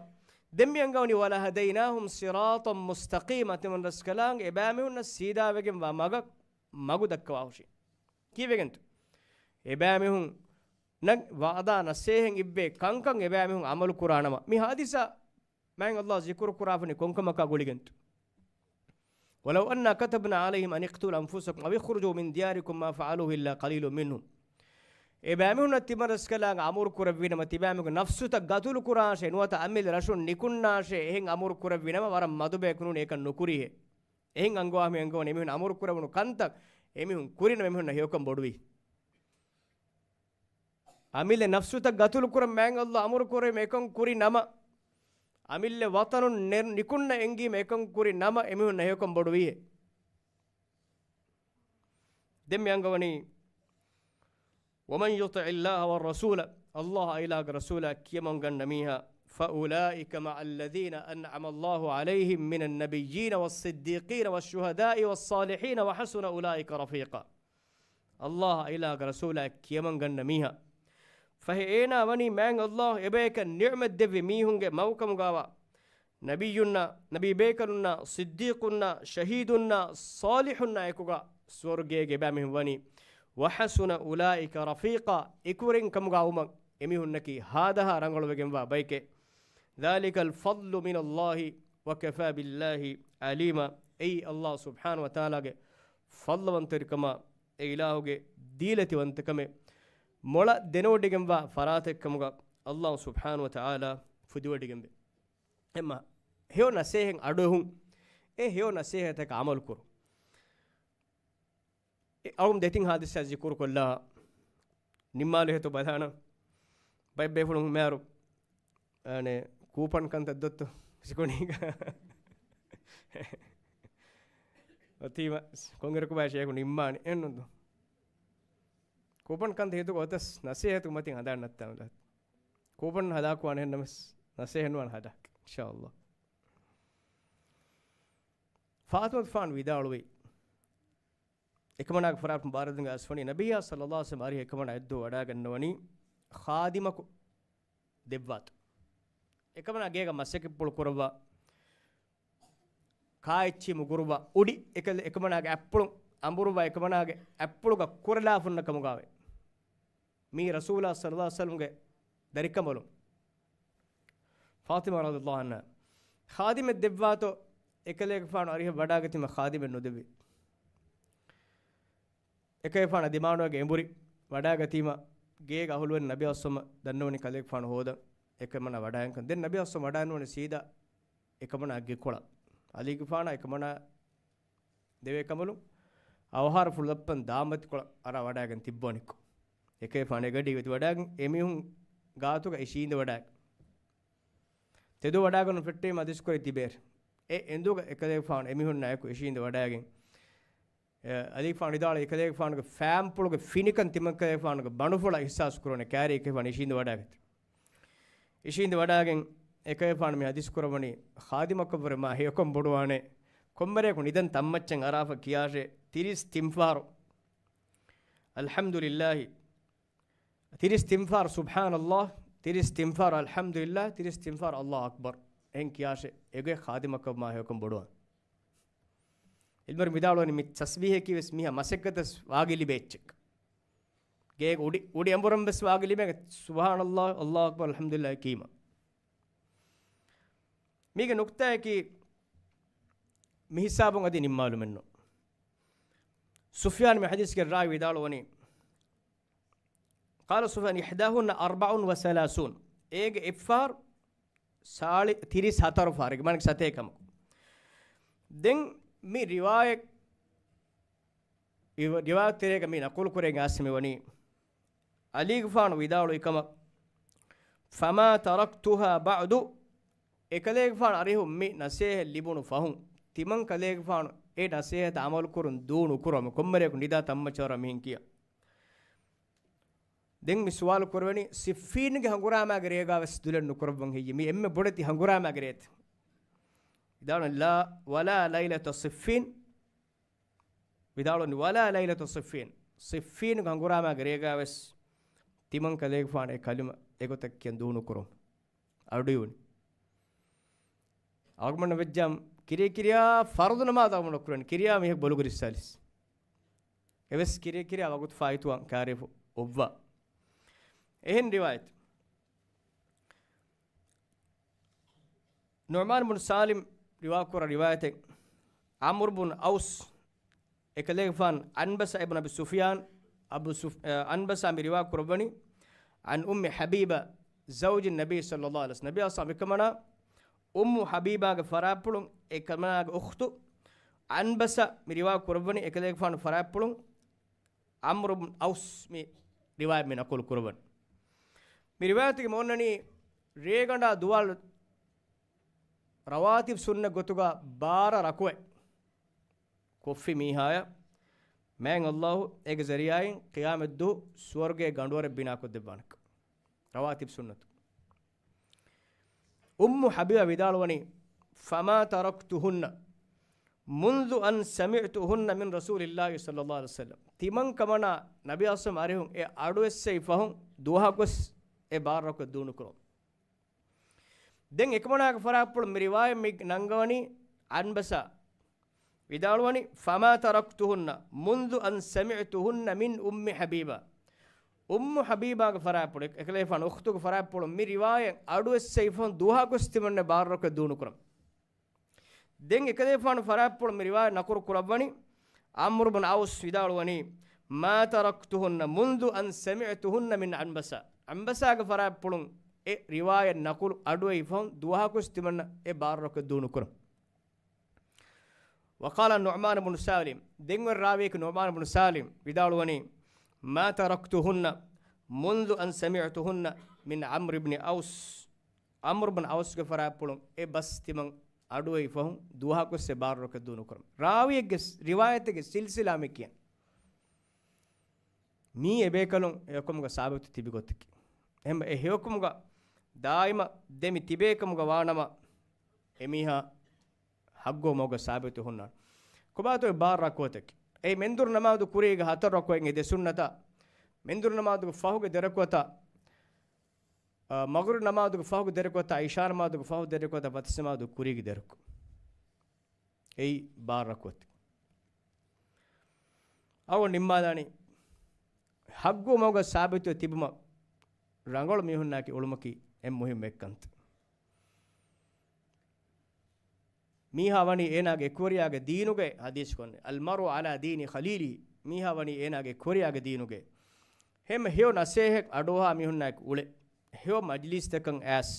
ދެން މި އަންގަވަނީ، ولهديناهم صراطا مستقيما، ތިމަން ރަސްކަލާނގެ އެބައިމީހުންނަށް ސީދާވެގެންވާ މަގަށް، މަގު ދައްކަވާހުށީ. ކީއްވެގެންތޯ؟ އެބައިމީހުންނަށް ވަޢުދާ ނަޞޭޙަތް އިއްވޭ ކަންކަން އެބައިމީހުން ޢަމަލު ކުރާނަމަ، މި ޙާދިސާ މާތް ﷲ ޒިކުރު ކުރާފަނީ ކޮންކަމަކާ ގުޅިގެންތޯ؟ ولو أنا كتبنا عليهم أن اقتلوا أنفسكم أو اخرجوا من دياركم ما فعلوه إلا قليل منهم. އެބައިމީހުންނަށް ތިމަން ރަސްކަލާނގެ އަމުރު ކުރެއްވިނަމަ، ތިބައިމީހުންގެ ނަފްސުތައް ގަތުލު ކުރާށޭ، ނުވަތަ އަމިއްލަ ރަށުން ނިކުންނާށޭ، އެހެން އަމުރު ކުރެއްވިނަމަ، ވަރަށް މަދު ބަޔަކު ނޫނީ އެކަން ނުކުރީހޭ. އެހެން އަންގަވާ މި އަންގަވަނީ އެމީހުން އަމުރު ކުރެވުނު ކަންތައް އެމީހުން ކުރިނަމަ އެމީހުންނަށް ހެޔޮކަން ބޮޑުވީ. އަމިއްލަ ނަފްސުތައް ގަތުލު ކުރަން މާތް ﷲ އަމުރު ކުރެވީމަ އެކަން ކުރި ނަމަ، އަމިއްލަ ވަޠަނުން ނެ-، ނިކުންނަ އެންގީމަ އެކަން ކުރި ނަމަ އެމީހުންނަށް ހެޔޮކަން ބޮޑުވީހޭ. ދެން މި އަންގަވަނީ، ومن يطع الله والرسول، ﷲ އާއިލާގެ ރަސޫލާ ކިޔަމަން ގަންނަ މީހާ، فأولئك مع الذين أنعم الله عليهم من النبيين والصديقين والشهداء والصالحين وحسن أولئك رفيقا. ﷲ އާއިލާގެ ރަސޫލާ ކިޔަމަން ގަންނަ މީހާ، ފަހެ އޭނާ ވަނީ މާތް ﷲ އެބަޔަކަށް ނިޢުމަތް ދެއްވި މީހުންގެ މަގުކަމުގާވާ، ނަބިއްޔުންނާ، ނަބީ ބޭކަލުންނާ، ޞިއްދީޤުންނާ، ޝަހީދުންނާ، ޞާލިޙުންނާ އެކުގަ ސުވަރުގޭގެ އެބައިމީހުން ވަނީ. وحسن أولئك رفيقا، އެކުވެރިން ކަމުގަ ވުމަށް އެމީހުންނަކީ ހާދަހާ ރަނގަޅުވެގެންވާ ބައެކޭ. ذلك الفضل من الله وكفى بالله عليما. އެއީ ﷲ ސުބްޙާނަހޫ ވަތަޢާލާގެ ފަޟްލުވަންތަވެރިކަމާ، އެ އިލާހުގެ ދީލަތިވަންތަކަމެއް މޮޅަށް ދެނެވޮޑިގެންވާ ފަރާތެއްކަމުގަ ﷲ ސުބްޙާނަހޫ ވަތަޢާލާ ފުދިވޮޑިގެންވޭ. އެމަ ހެޔޮ ނަސޭހަތް އަޑުއެހުން، އެ ހެޔޮ ނަސޭހަތަކަށް ޢަމަލުކުރުން. އެ އަޅުގަނޑު ދެތިން ހާދިސާ ޒިކުރުކޮށްލާ ނިންމާލު ހޭތު ބަލާނަ. ބައެއް ބޭފުޅުން މޭރު، އަނެ، ކޫޕަން ކަންތައް ދޮއްތު ސިކުނީގަ. އޮތީމަ ކޮންއިރަކު ބާ ޝޭޚު ނިންމާނެ އެއްނުން. ކޫޕަން ކަންތައް ހިތުގަ އޮތަސް ނަސޭހަތު މަތިން ހަދާން ނައްތާ މި ދާތު. ކޫޕަން ހަދާކު ވާނެ ހެންނަމަސް ނަސޭހަތް ނުވާން ހަދާކި. އިންޝާﷲ. ފާތިމަތުފާން ވިދާޅުވި އެކަމަނާގެ ފަރާތުން ބާރަދުންގެ އަސްވަނީ ނަބިއްޔާ ޞައްލަﷲ ޢަލައިހި ވަސައްލަމަ އަރިހަށް އެކަމަނާ އެއްދުވަހު ވަޑާގަންނަވަނީ ޚާދިމަކު ދެއްވާތޯ. އެކަމަނާ ގޭގަ މަސައްކަތްޕުޅު ކުރައްވާ، ކާއެއްޗި މުގުރުވާ، އުޑި އެކަލެ އެކަމަނާގެ އަތްޕުޅު އަނބުރުވާ، އެކަމަނާގެ އަތްޕުޅުގަ ކުރަލާފުންނަ ކަމުގާވޭ. މީ ރަސޫލާ ޞައްލަﷲ ޢަލައިހި ވަސައްލަމަގެ ދަރިކަނބަލުން. ފާތިމާ ރަޟިޔަﷲ ޢަންހާ ޚާދިމެއް ދެއްވާތޯ، އެކަލޭގެފާނު އަރިހަށް ވަޑާގަތީމަ ޚާދިމެއް ނުދެއްވި. އެކަލޭގެފާނަށް ދިމާނުވެގެން އެނބުރި ވަޑާގަތީމަ ގޭގެ އަހުލުވެރިން ނަބިއްޔާ ޞައްލަﷲ ޢަލައިހި ވަސައްލަމަ ދަންނަވަނީ ކަލޭގެފާނު ހޯދަން އެކަމަނާ ވަޑާގެންކަން. ދެން ނަބިއްޔާ ޞައްލަﷲ ޢަލައިހި ވަސައްލަމަ ވަޑާނުވަނީ ސީދާ އެކަމަނާ ގެކޮޅަށް. އަލީގެފާނަށް އެކަމަނާ ދެވޭ ކަނބަލުން އަވަހާރަފުޅު ދައްޕަން ދާމަތިކޮޅަށް އަރާ ވަޑާގެން ތިއްބަވަނިކޮށް، އެކަލޭގެފާނު އެގަޑީގަ ވަޑާގެން އެމީހުން ގާތުގަ އިށީނދެ ވަޑާގެން. ތެދު ވަޑާގަން ފެއްޓެވީމަ އަދިސްކުރެއް ތިބޭރެ. އެ އެނދުގަ އެކަލޭގެފާނު އެމީހުންނާއެކު އިށީނދެ ވަޑާގެން، އެ، އަލީގެފާނު ވިދާޅުވި އެކަލޭގެފާނުގެ ފާންޕުޅުގެ ފިނިކަން ތިމަންކަލޭގެފާނުގެ ބަނޑުފުޅަށް އިޙްސާސް ކުރުވަނީ ކާރި އެކަލޭގެފާނު އިށީނދެ ވަޑާގަތީ. އިށީނދެ ވަޑާގެން އެކަލޭގެފާނު މި އަދިސް ކުރައްވަނީ ޚާދިމަކަށްވުރެ މާ ހެޔޮކަން ބޮޑުވާނެ. ކޮންމެރެއަކު ނިދަން ތަންމައްޗަށް އަރާފަ ކިޔާށޭ ތިރީސް ތިންފާރު އަލްޙަމްދުލިއްލާހި، ތިރީސް ތިންފާރު ސުބްޙާނަﷲ، ތިރީސް ތިންފާރު އަލްޙަމްދުލިއްލާހް، ތިރީސް ތިންފާރު ﷲ އަކްބަރު. އެހެން ކިޔާށޭ އެގޮތް ޚާދިމަކަށް މާ ހެޔޮކަން ބޮޑުވާނެ. ޢިލްމުވެރިން ވިދާޅުވަނީ މި ތަސްބީޙަކީވެސް މީހާ މަސައްކަތަށް ވާގި ލިބޭ އެއްޗެއް. ގޭގެ އުޑި، އުޑި އަނބުރަން ވެސް ވާގި ލިބޭ ސުބްޙާނަﷲ، ﷲ އަކްބަރު، އަލްޙަމްދުލިއްލާހް ކީމަ. މީގެ ނުކްތާއަކީ މި ހިސާބުން އަދި ނިންމާލުމެއްނު. ސުފްޔާން މި ޙަދީޘްގެ ރާވީ ވިދާޅުވަނީ، قال سفيان إحداهن أربع وثلاثون، އޭގެ އެއްފަހަރު ސާޅީ ތިރީސް ހަތަރު ފަހަރެއް، މާނަ ސަތޭކަމަކު. ދެން މި ރިވާޔަތް، ރިވާޔަތް ތެރޭގަ މި ނަޤުލު ކުރެން އާސިމި ވަނީ، އަލީގެފާނު ވިދާޅުވި ކަމަށް، فما تركتها بعد، އެކަލޭގެފާނު އަރިހު މި ނަސޭހަތް ލިބުނު ފަހުން، ތިމަން ކަލޭގެފާނު އެ ނަސޭހަތަށް ޢަމަލު ކުރުން ދޫ ނުކުރަމު، ކޮންމެރެއަކު ނިދާ ތަންމަ ޗަވަރަ މިހެން ކިޔާ. ދެން މި ސުވާލު ކުރެވެނީ، ސިއްފީންގެ ހަނގުރާމާގެ ރޭގާވެސް ދުލެއް ނުކުރައްވަން ހެއްޔެ؟ މި އެންމެ ބޮޑެތި ހަނގުރާމާގެ ރޭތަ؟ ވިދާޅުވަނީ، لا، ولا ليلة صفين. ވިދާޅުވަނީ، ولا ليلة صفين. ސިއްފީންގެ ހަނގުރާމާގެ ރޭގާވެސް ތިމަން ކަލޭގެފާނު އެ ކަލިމަ އެގޮތަށް ކިޔަން ދޫ ނުކުރުން. އަޑުއިވުނީ. އަޅުގަނޑަށް ވެއްޖާމު ކިރިޔާ ކިރިޔާ ފަރުޟު ނަމާދު އަޅުގަނޑަށް ކުރަނީ. ކިރިޔާ މީހަކު ބޮލުގަ ރިއްސާލިސް. އެވެސް ކިރިޔާ ކިރިޔާ ވަގުތު ފާއިތުވާން ކާރިފު އޮއްވާ. އެހެން ރިވާޔަތް. ނުޢުމާން ބުން ސާލިމް ރިވާކުރާ ރިވާޔަތެއް، ޢަމްރު ބުން އައުސް، އެކަލޭގެފާން ޢަންބަސާ އިބްނު އަބީ ސުފްޔާން، އަބޫ ސުފް-، އަ، ޢަންބަސާ މި ރިވާ ކުރައްވަނީ، عن أم حبيبة زوج النبي صلى الله عليه وسلم، ނަބީ އަސް މިކަމަނާ އުއްމު ޙަބީބާގެ ފަރާތްޕުޅުން، އެކަމަނާގެ އުޚްތު ޢަންބަސާ މި ރިވާ ކުރައްވަނީ، އެކަލޭގެފާނު ފަރާތްޕުޅުން ޢަމްރު ބުން އައުސް މި ރިވާޔަތް މި ނަޤުލު ކުރައްވަނީ. މި ރިވާޔަތުގެ މި އޮންނަނީ ރޭގަނޑާ ދުވާލު ރަވާތިބް ސުންނަ ގޮތުގަ ބާރަ ރަކުޢަތް ކޮށްފި މީހާޔަށް މާތް ﷲ އޭގެ ޒަރީޢާއިން ޤިޔާމަތްދުވަހު ސުވަރުގޭ ގަނޑުވަރެއް ބިނާކޮށްދެއްވާނެކަން. ރަވާތިބް ސުންނަތު. އުއްމު ޙަބީބާ ވިދާޅުވަނީ، فما تركتهن منذ أن سمعتهن من رسول الله صلى الله عليه وسلم. ތިމަން ކަމަނާ ނަބީ އަސްލަމް އަރިހުން އެ އަޑުއެއްސެވި ފަހުން ދުވަހަކުވެސް އެ ބާރަ ރަކުޢަތް ދޫނުކުރުން. ދެން އެކަމަނާގެ ފަރާތްޕުޅު މި ރިވާޔަތް މި ނަންގަވަނީ ޢަންބަސާ ވިދާޅުވަނީ، فما تركتهن منذ أن سمعتهن من أم حبيبة. އުއްމު ޙަބީބާގެ ފަރާތްޕުޅު، އެކަލޭފާނު އުޚްތުގެ ފަރާތްޕުޅު މި ރިވާޔަތް އަޑުއެއްސެވި ފަހުން ދުވަހަކުވެސް ތިމަންނަ ބާރަ ރަކުޢަތް ދޫނުކުރަން. ދެން އެކަލޭފާނު ފަރާތްޕުޅު މި ރިވާޔަތް ނަޤުލު ކުރައްވަނީ ޢަމްރު ބުން ޢައުސް ވިދާޅުވަނީ، ما تركتهن منذ أن سمعتهن من ޢަންބަސާ. ޢަންބަސާގެ ފަރާތްޕުޅުން އެ ރިވާޔަތް ނަޤުލު އަޑުއެހި ފަހުން ދުވަހަކުވެސް ތިމަންނަ އެ ބާރަ ރަކުޢަތް ދޫނުކުރަން. وقال نعمان بن سالم، ދެން އޮތް ރާވީއަކީ ނުޢުމާނު ބުނު ސާލިމް ވިދާޅުވަނީ، ما تركتهن منذ أن سمعتهن من عمرو بن أوس. ޢަމްރު ބުން ޢައުސްގެ ފަރާތްޕުޅުން އެ ބަސް ތިމަން އަޑުއެހި ފަހުން ދުވަހަކުވެސް އެ ބާރަ ރަކުޢަތް ދޫނުކުރަން. ރާވީއެއްގެ ސް-، ރިވާޔަތެއްގެ ސިލްސިލާ މި ކިޔަން. މީ އެބޭކަލުން ހެޔޮކަމުގަ ސާބިތު ތިބި ގޮތަކީ. އެހެން އެ ހެޔޮކަމުގަ ދާއިމަށް ދެމި ތިބޭކަމުގަ ވާނަމަ، އެމީހާ ޙައްޤު މަގުގަ ސާބިތު ހުންނާނެ. ކޮބާތޯ އެ ބާރަ ރަކުޢަތަކީ؟ އެއީ މެންދުރު ނަމާދު ކުރީގެ ހަތަރު ރަކުޢަތް އެ ދެ ސުންނަތާ، މެންދުރު ނަމާދުގެ ފަހުގެ ދެ ރަކުޢަތާ، އާ، މަޣްރިބް ނަމާދުގެ ފަހުގެ ދެ ރަކުޢަތާ، އިޝާ ނަމާދުގެ ފަހު ދެ ރަކުޢަތާ، ފަތި ނަމާދު ކުރީގެ ދެ ރަކުޢަތް. އެއީ ބާރަ ރަކުޢަތެއް. އަޅުގަނޑު ނިންމާލާނީ، ޙައްޤު މަގުގަ ސާބިތުވެ ތިބުމަށް ރަނގަޅު މީހުންނާއެކީ އުޅުމަކީ އެންމެ މުހިއްމު އެއްކަންތައް. މީހާ ވަނީ އޭނާގެ އެކުވެރިޔާގެ ދީނުގައި، ޙަދީޘް ކުރަނީ، المرء على دين خليله. މީހާ ވަނީ އޭނާގެ އެކުވެރިޔާގެ ދީނުގައި. ހަމަ ހެޔޮ ނަސޭހަތް އަޑުއަހާ މީހުންނާއެކު އުޅެ، ހެޔޮ މަޖިލީސްތަކަށް އައިސް،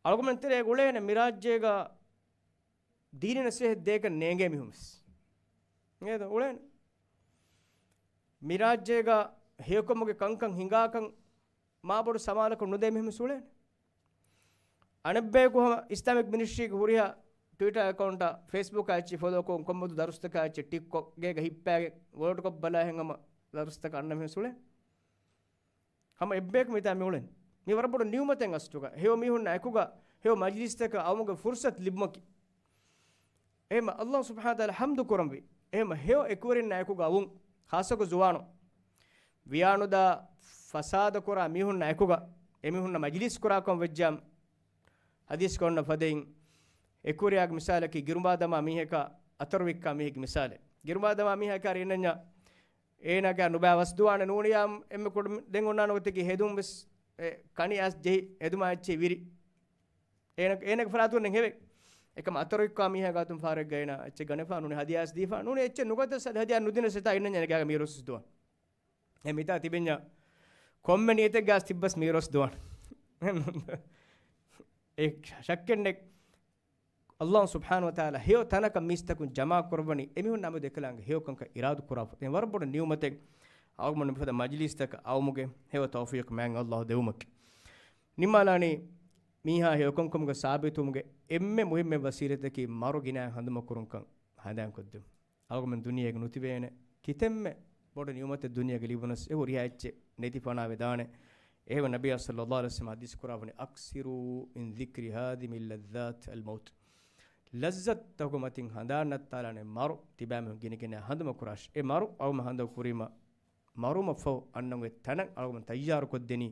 އަޅުގަނޑުމެން ތެރޭގަ އުޅޭނެ މި ރާއްޖޭގަ ދީނީ ނަސޭހަތް ދޭކަށް ނޭނގޭ މީހުން ވެސް. އޭދަ އުޅޭނެ. މި ރާއްޖޭގަ ހެޔޮކަމުގެ ކަންކަން ހިނގާކަން މާބޮޑު ސަމާލަކަށް ނުދޭ މީހުން ވެސް އުޅޭނެ. އަނެއްބަޔަކު ހަމަ އިސްލާމިކް މިނިސްޓްރީގެ ހުރިހާ ޓްވިޓާ އެކައުންޓާ، ފޭސްބުކާ އެއްޗެއް ފޮލޯކޮށް ކޮންމެދު ދަރުސްތަކާ އެއްޗެއް ޓިކްކޮށް ގޭގަ ހިއްޕާގެން ވޯޓްކޮށް ބަލާ ހެން ހަމަ ދަރުސްތަކަށް އަންނަ މީހުން ވެސް އުޅޭނެ. ހަމަ އެއްބަޔަކު މިތާ މި އުޅެން. މި ވަރަށް ބޮޑު ނިޢުމަތެއް އަސްލުގަ. ހެޔޮ މީހުންނާ އެކުގަ ހެޔޮ މަޖިލީސްތަކަށް އައުމުގެ ފުރުޞަތު ލިބުމަކީ. އެހެމަ ﷲ ސުބްޙާނަހޫ ވަތަޢާލާ ޙަމްދު ކުރަންވީ. އެހެމަ ހެޔޮ އެކުވެރިންނާ އެކުގަ އައުން. ޚާއްޞަކޮށް ޒުވާނު. ވިޔާނުދާ ފަސާދަ ކުރާ މީހުންނާ އެކުގަ އެމީހުންނަށް މަޖިލީސް ކުރާކަން ވެއްޖާމް. ޙަދީޘްގަ އޮންނަ ފަދައިން އެކުވެރިޔާގެ މިސާލަކީ ގިރުމާ ދަމާ މީހަކާ އަތޮރު ވިއްކާ މީހެއްގެ މިސާލެއް. ގިރުމާ ދަމާ މީހަކާ އިންނަންޏާ އޭނާގެ ނުބައި ވަސް ދުވާނެ ނޫނިޔާ އެންމެ ކުޑަ ދެން އޮންނާނެ ގޮތަކީ ހެދުން ވެސް އެ ކަނި އައިސް ޖެހި ހެދުމާ އެއްޗެއް ވިރި. އޭނަ، އޭނަގެ ފަރާތުން ދެން ހެވެ. އެކަމަ އަތޮރު ވިއްކާ މީހާ ގާތުން ފާރެއްގަ އޭނާ އެއްޗެއް ގަނެފާ ނޫނީ ހަދިޔާ ވެސް ދީފާ ނޫނީ އެއްޗެއް ނުގަތަސް އަދި ހަދިޔާ ނުދިނަސް އެތާ އިންނަންޏާ އޭނަގެ މީރުވަސް ދުވާނެ. އެ މިތާ ތިބެންޏާ ކޮންމެ ނިޔަތެއްގަ ތިއްބަސް މީރުވަސް ދުވާނެ. އެ ޝައްކެއްނެއް. ﷲ ސުބްޙާނަހޫ ވަތަޢާލާ ހެޔޮ ތަނަކަށް މީސްތަކުން ޖަމާ ކުރައްވަނީ އެމީހުން އަމިއްލަ އެކަލާނގެ ހެޔޮ ކަންކަން އިރާދަ ކުރާފަ. އެ ވަރަށް ބޮޑު ނިޢުމަތެއް. އަޅުގަނޑު މިފަދަ މަޖިލީސްތަކަށް އައުމުގެ ހެޔޮ ތައުފީޤު މާތް ﷲ ދެވުމަކީ. ނިންމާލާނީ މީހާ ހެޔޮކަންކަމުގަ ސާބިތުވުމުގެ އެންމެ މުހިއްމު ވަސީލަތަކީ މަރު ގިނައިން ހަނދުމަކުރުންކަން ހަނދާންކޮށްދެވުން. އަޅުގަނޑުމެން ދުނިޔޭގަ ނުތިބޭނެ ކިތަންމެ ބޮޑު ނިޢުމަތެއް ދުނިޔޭގަ ލިބުނަސް އެ ހުރިހާ އެއްޗެއް ނެތި ފަނާވެދާނެ. އެހެންވެ ނަބިއްޔާ ޞައްލައްލާހު ޢަލައިހި ވަސައްލަމަ ޙަދީޘް ކުރާ ވަނީ، أكثروا من ذكر هاذم اللذات الموت. ލައްޒަތުތަކުގެ މަތިން ހަނދާން ނައްތާލާނެ މަރު ތިބާމީހުން ގިނަގިނަ ހަނދުމަކުރާށި. އެ މަރު އަޅުގަނޑުމެން ހަނދުމަކުރީމަ މަރުމަށްފަހު އަންނަން އޮތް ތަނަށް އަޅުގަނޑުމެން ތައްޔާރުކޮށްދެނީ.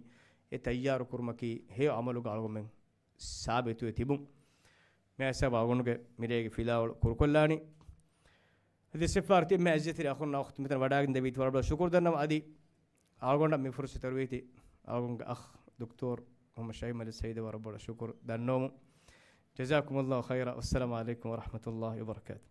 އެ ތައްޔާރުކުރުމަކީ ހެޔޮ ޢަމަލުގަ އަޅުގަނޑުމެން ސާބިތުވެ ތިބުން. މި ހިސާބަށް އަޅުގަނޑުގެ މިރޭގެ ފިލާވަޅު ކުރުކޮށްލާނީ. އަދި އިސްތިޣްފާރު ތިބި މި ޢިއްޒަތްތެރި އަޚުންނާ އުޚްތުން މިތަނަށް ވަޑައިގެން ދެވީތީ ވަރަށް ބޮޑަށް ޝުކުރު ދަންނަވަން. އަދި އަޅުގަނޑަށް މި ފުރުޞަތު ތެރިވީތީ އަޅުގަނޑުގެ އަޚް ދޮކްޓޯރު މުޙައްމަދު ޝަހީދަށް ވަރަށް ބޮޑަށް ޝުކުރު ދަންނަވަމުން. جزاكم الله خيرا. والسلام عليكم ورحمة الله وبركاته.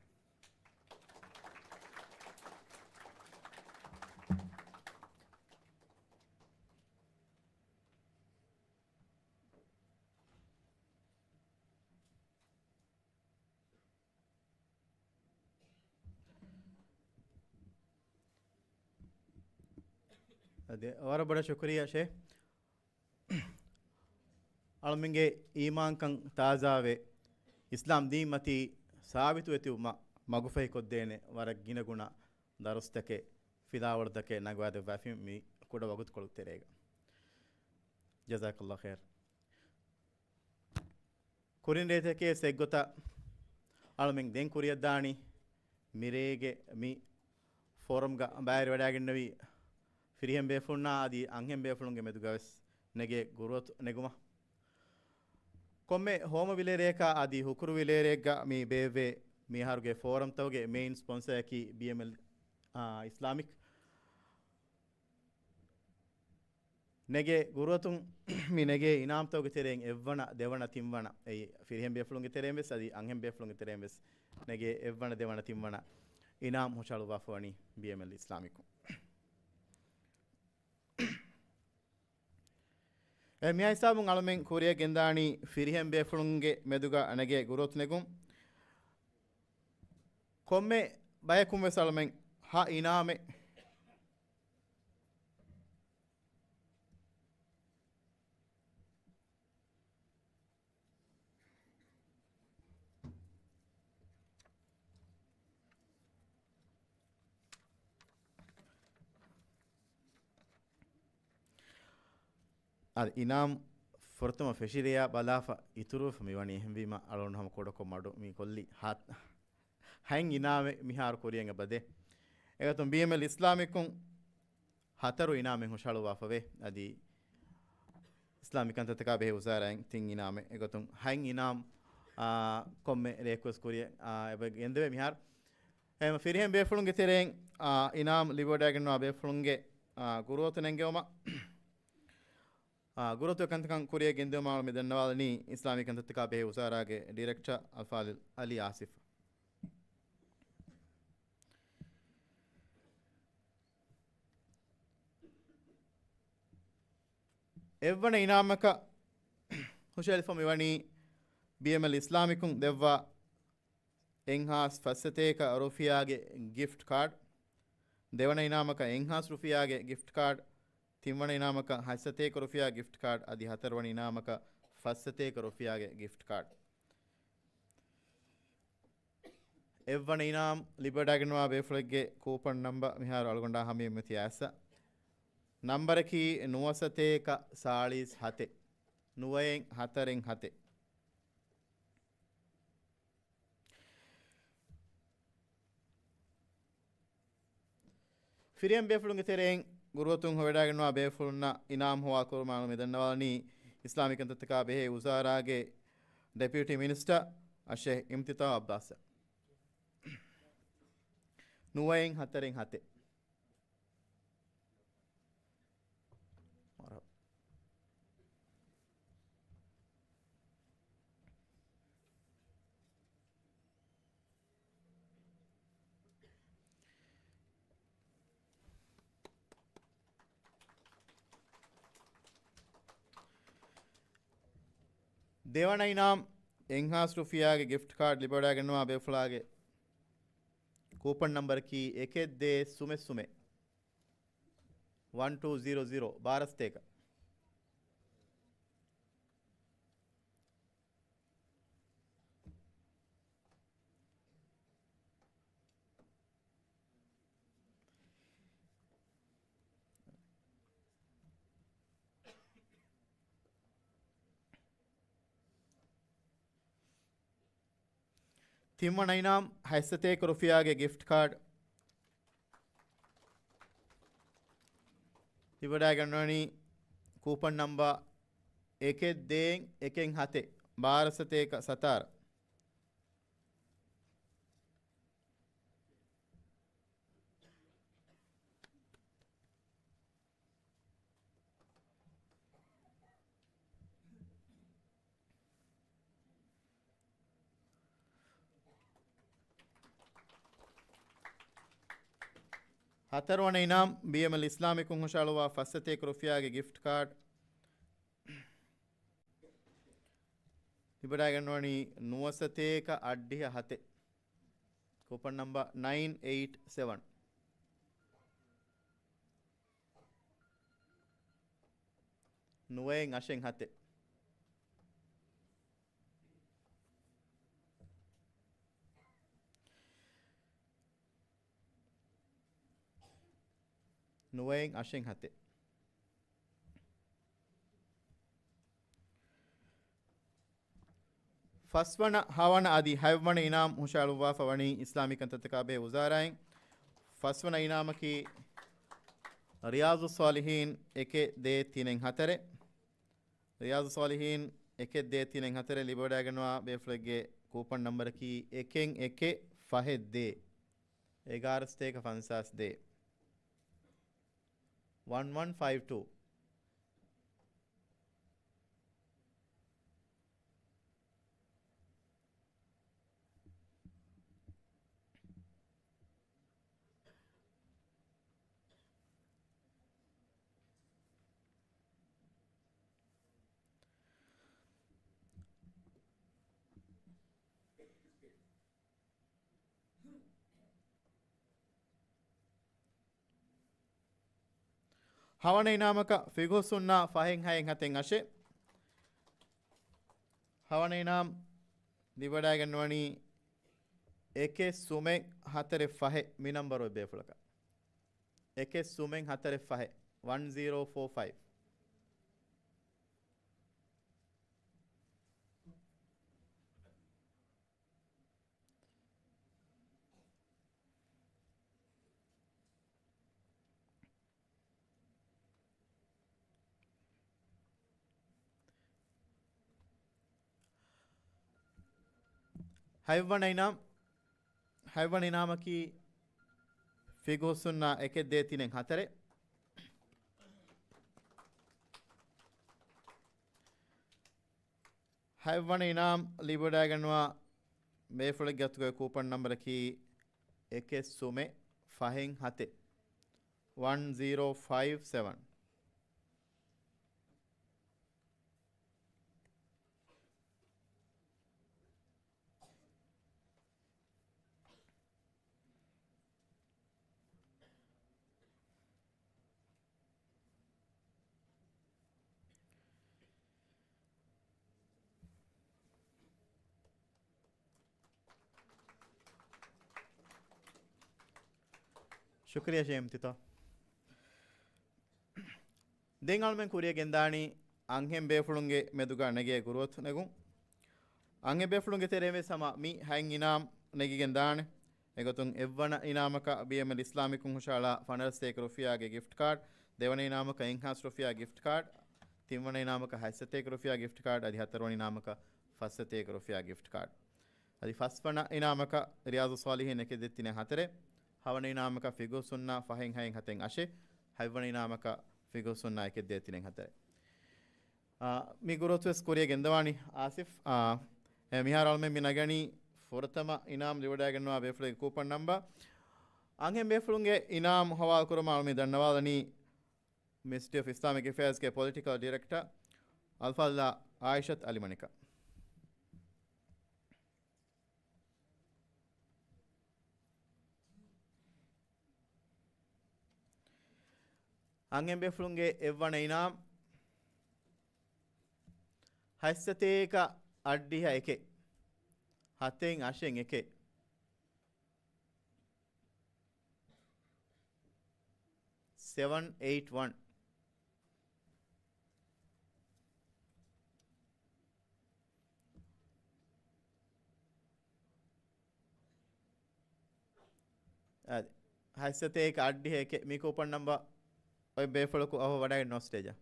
އަދި ވަރަށް ބޮޑަށް ޝުކުރިއްޔާ ޝޭޚް. އަޅުމެންގެ އީމާންކަން ތާޒާވެ، އިސްލާމް ދީން މަތީ ސާބިތުވެތިވުމަށް މަގުފަހިކޮށްދޭނެ ވަރަށް ގިނަގުނަ ދަރުސްތަކެއް ފިލާވަޅުތަކެއް ނަގާދެއްވާފިން މި ކުޑަ ވަގުތުކޮޅު ތެރޭގަ. ޖަޒާކައްލާހު ޚައިރް. ކުރިން ރޭތަކެއް ސެއްގޮތަށް އަޅުމެން ދެން ކުރިއަށްދާނީ މިރޭގެ މި ފޯރަމްގަ ބައިވެރިވަޑައިގެންނެވި ފިރިހެން ބޭފުޅުންނާ އަދި އަންހެން ބޭފުޅުންގެ މެދުގަވެސް ނެގޭ ގުރުއަތު ނެގުމަށް. ކޮންމެ ހޯމަވިލޭރެއަކާ އަދި ހުކުރުވިލޭރެއެއްގަ މި ބޭއްވޭ މިހާރުގެ ފޯރަމްތަކުގެ މެއިން ސްޕޮންސަރއަކީ ބީއެމްއެލް، އާ، އިސްލާމިކް. ނެގޭ ގުރުއަތުން މި ނެގޭ އިނާމްތަކުގެ ތެރެއިން އެއްވަނަ، ދެވަނަ، ތިންވަނަ، އެއީ ފިރިހެން ބޭފުޅުންގެ ތެރެއިން ވެސް އަދި އަންހެން ބޭފުޅުންގެ ތެރެއިން ވެސް ނެގޭ އެއްވަނަ، ދެވަނަ، ތިންވަނަ އިނާމް ހުށަހަޅުއްވާފަވަނީ ބީއެމްއެލް އިސްލާމިކުން. އެ މިހާ ހިސާބުން އަޅުމެން ކުރިއަށް ގެންދާނީ ފިރިހެން ބޭފުޅުންގެ މެދުގަ ނެގޭ ގުރުއަތު ނެގުން. ކޮންމެ ބަޔަކުން ވެސް އަޅުމެން ހަ އިނާމެއް އަދި އިނާމް ފުރަތަމަ ފެށިރެޔާ ބަލާފަ އިތުރުވެފަ މިވަނީ. އެހެންވީމަ އަޅުގަނޑު ހަމަ ކުޑަކޮށް މަޑު މި ކޮށްލީ ހަ-، ހަތް އިނާމެއް މިހާރު ކުރިއަށް އެބަދޭ. އެގޮތުން ބީއެމްއެލް އިސްލާމިކުން ހަތަރު އިނާމެއް ހުށަހަޅުއްވާފަވޭ. އަދި އިސްލާމީ ކަންތައްތަކާ ބެހޭ ވުޒާރާއިން ތިން އިނާމެއް. އެގޮތުން ހަތް އިނާމް، އާ، ކޮންމެ ރެއެއްވެސް ކުރިއަށް، އާ، އެބަ ގެންދެވޭ މިހާރު. އެހެން ފިރިހެން ބޭފުޅުންގެ ތެރެއިން، އާ، އިނާމް ލިބިވަޑައިގަންނަވާ ބޭފުޅުންގެ، އާ، ގުރުއަތު ނެންގެވުމަށް، އާ، ގުރުއަތުގެ ކަންތަކަން ކުރިއަށް ގެންދިއުމާ މި ދަންނަވާލަނީ އިސްލާމީ ކަންތައްތަކާ ބެހޭ ވުޒާރާގެ ޑިރެކްޓަރ އަލްފާޟިލް އަލީ އާސިފް. އެއްވަނަ އިނާމަކަށް ހުށަހެޅިފަ މިވަނީ ބީއެމްއެލް އިސްލާމިކުން ދެއްވާ އެއްހާސް ފައްސަތޭކަ ރުފިޔާގެ ގިފްޓް ކާޑް. ދެވަނަ އިނާމަކަށް އެއްހާސް ރުފިޔާގެ ގިފްޓް ކާޑް. ތިންވަނަ އިނާމަކަށް ހަތްސަތޭކަ ރުފިޔާ ގިފްޓް ކާޑް. އަދި ހަތަރުވަނަ އިނާމަކަށް ފައްސަތޭކަ ރުފިޔާގެ ގިފްޓް ކާޑް. އެއްވަނަ އިނާމް ލިބިވަޑައިގަންނަވާ ބޭފުޅެއްގެ ކޫޕަން ނަންބަ މިހާރު އަޅުގަނޑާ ހަމަޔަށް މިއޮތީ އައިސް. ނަންބަރަކީ ނުވަސަތޭކަ ސާޅީސް ހަތެއް. ނުވައެއް ހަތަރެއް ހަތެއް. ފިރިހެން ބޭފުޅުންގެ ތެރެއިން ގުރުއަތުން ހޮވެޑާގަންނަވާ ބޭފުޅުންނަށް އިނާމް ހޮވާކުރުމާ މި ދަންނަވާލަނީ އިސްލާމީ ކަންތައްތަކާ ބެހޭ ވުޒާރާގެ ޑެޕިއުޓީ މިނިސްޓަރ އައްޝޭހް އިމްތިތާ އައްބާސް. ނުވައެއް ހަތަރެއް ހަތެއް. ދެވަނަ އިނާމް އެއްހާސް ރުފިޔާގެ ގިފްޓް ކާޑް ލިބިވަޑައިގަންނަވާ ބޭފުޅާގެ ކޫޕަން ނަންބަރަކީ އެކެއް ދޭއް ސުމެއް ސުމެއް. ވަން ޓޫ ޒީރޯ ޒީރޯ، ބާރަ ސަތޭކަ. ތިންވަނަ އިނާމް ހަތްސަތޭކަ ރުފިޔާގެ ގިފްޓް ކާޑް ލިބިވަޑައިގަންނަވަނީ ކޫޕަން ނަންބާ އެކެއް ދޭއް އެކެއް ހަތެއް، ބާރަ ސަތޭކަ ސަތާރަ. ހަތަރުވަނަ އިނާމް ބީއެމްއެލް އިސްލާމިކުން ހުށަހަޅުވާ ފައްސަތޭކަ ރުފިޔާގެ ގިފްޓް ކާޑް ލިބިވަޑައިގަންނަވަނީ ނުވަސަތޭކަ އަށްޑިހަ ހަތެއް. ކޫޕަން ނަމްބަރ ނައިން އެއިޓް ސެވަން. ނުވައެއް އަށެއް ހަތެއް. ނުވައެއް އަށެއް ހަތެއް. ފަސްވަނަ، ހަވަނަ އަދި ހަތްވަނަ އިނާމް ހުށައަޅުއްވާފަ ވަނީ އިސްލާމީ ކަންތައްތަކާ ބެހޭ ވުޒާރާއިން. ފަސްވަނަ އިނާމަކީ ރިޔާޒުއްޞާލިޙީން އެކެއް ދޭއް ތިނެއް ހަތަރެއް. ރިޔާޒުއްޞާލިޙީން އެކެއް ދޭއް ތިނެއް ހަތަރެއް ލިބިވަޑައިގަންނަވާ ބޭފުޅެއްގެ ކޫޕަން ނަންބަރަކީ އެކެއް އެކެއް ފަހެއް ދޭއް. އެގާރަ ސަތޭކަ ފަންސާސް ދޭއް. ވަން ވަން ފައިވް ޓޫ. ހަވަނަ އިނާމަކަށް ފިގުހުސުންނާ ފަހެއް ހައެއް ހަތެއް އަށެއް. ހަވަނަ އިނާމް ލިބިވަޑައިގަންނަވަނީ އެކެއް ސުމެއް ހަތަރެއް ފަހެއް މި ނަންބަރު އޮތް ބޭފުޅަކަށް. އެކެއް ސުމެއް ހަތަރެއް ފަހެއް، ވަން ޒީރޯ ފޯ ފައިވް. ހަތްވަނަ އިނާމް، ހަތްވަނަ އިނާމަކީ ފިގުހުސުންނާ އެކެއް ދޭއް ތިނެއް ހަތަރެއް. ހަތްވަނަ އިނާމް ލިބިވަޑައިގަންނަވާ ބޭފުޅެއްގެ އަތުގައި ކޫޕަން ނަންބަރަކީ އެކެއް ސުމެއް ފަހެއް ހަތެއް، ވަން ޒީރޯ ފައިވް ސެވަން. ޝުކުރިއްޔާ ޝޭމް ތިތޯ. ދެން އަޅުމެން ކުރިއަށް ގެންދާނީ އަންހެން ބޭފުޅުންގެ މެދުގަ ނެގޭ ގުރުއަތު ނެގުން. އަންހެން ބޭފުޅުންގެ ތެރޭ ވެސް ހަމަ މި ހަތް އިނާމް ނެގިގެން ދާނެ. އެގޮތުން އެއްވަނަ އިނާމަކަށް ބީއެމްއެލް އިސްލާމިކުން ހުށައަޅާ ފަނަރަ ސަތޭކަ ރުފިޔާގެ ގިފްޓް ކާޑް، ދެވަނަ އިނާމަކަށް އެންހާސް ރުފިޔާ ގިފްޓް ކާޑް، ތިންވަނަ އިނާމަކަށް ހަތް ސަތޭކަ ރުފިޔާ ގިފްޓް ކާޑް، އަދި ހަތަރުވަނަ އިނާމަކަށް ފަސް ސަތޭކަ ރުފިޔާ ގިފްޓް ކާޑް. އަދި ފަސްވަނަ އިނާމަކަށް ރިޔާޒުއްޞާލިޙީން އެކެއް ދޭއް ތިނެއް ހަތަރެއް، ހަވަނަ އިނާމަކަށް ފިގުހުސުންނާ ފަހެއް ހައެއް ހަތެއް އަށެއް، ހަތްވަނަ އިނާމަކަށް ފިގުހުސުންނާ އެކެއް ދޭއް ތިނެއް ހަތަރެއް. އާ، މި ގުރުއަތު ވެސް ކުރިއަށް ގެންދަވާނީ އާސިފް. އާ، އެ، މިހާރު އަޅުމެން މި ނަގަނީ ފުރަތަމަ އިނާމް ލިބިވަޑައިގަންނަވާ ބޭފުޅެއްގެ ކޫޕަން ނަންބަރު. އަންހެން ބޭފުޅުންގެ އިނާމް ހަވާލު ކުރުމަށް އަޅުމެން ދަންނަވާލަނީ މިނިސްޓްރީ އޮފް އިސްލާމިކް އެފެއާޒްގެ ޕޮލިޓިކަލް ޑިރެކްޓަރ އަލްފާޟިލާ އާއިޝަތު އަލިމަނިކަށް. އަންހެން ބޭފުޅުންގެ އެއްވަނަ އިނާމް ހަތްސަތޭކަ އަށްޑިހަ އެކެއް، ހަތެއް އަށެއް އެކެއް، ސެވަން އެއިޓް ވަން. އަދި ހަތްސަތޭކަ އަށްޑިހަ އެކެއް މި ކޫޕަން ނަމްބަރު އޮތް ބޭފުޅަކު އަހު ވަޑައިގެން ނޯ ސްޓޭޖަށް.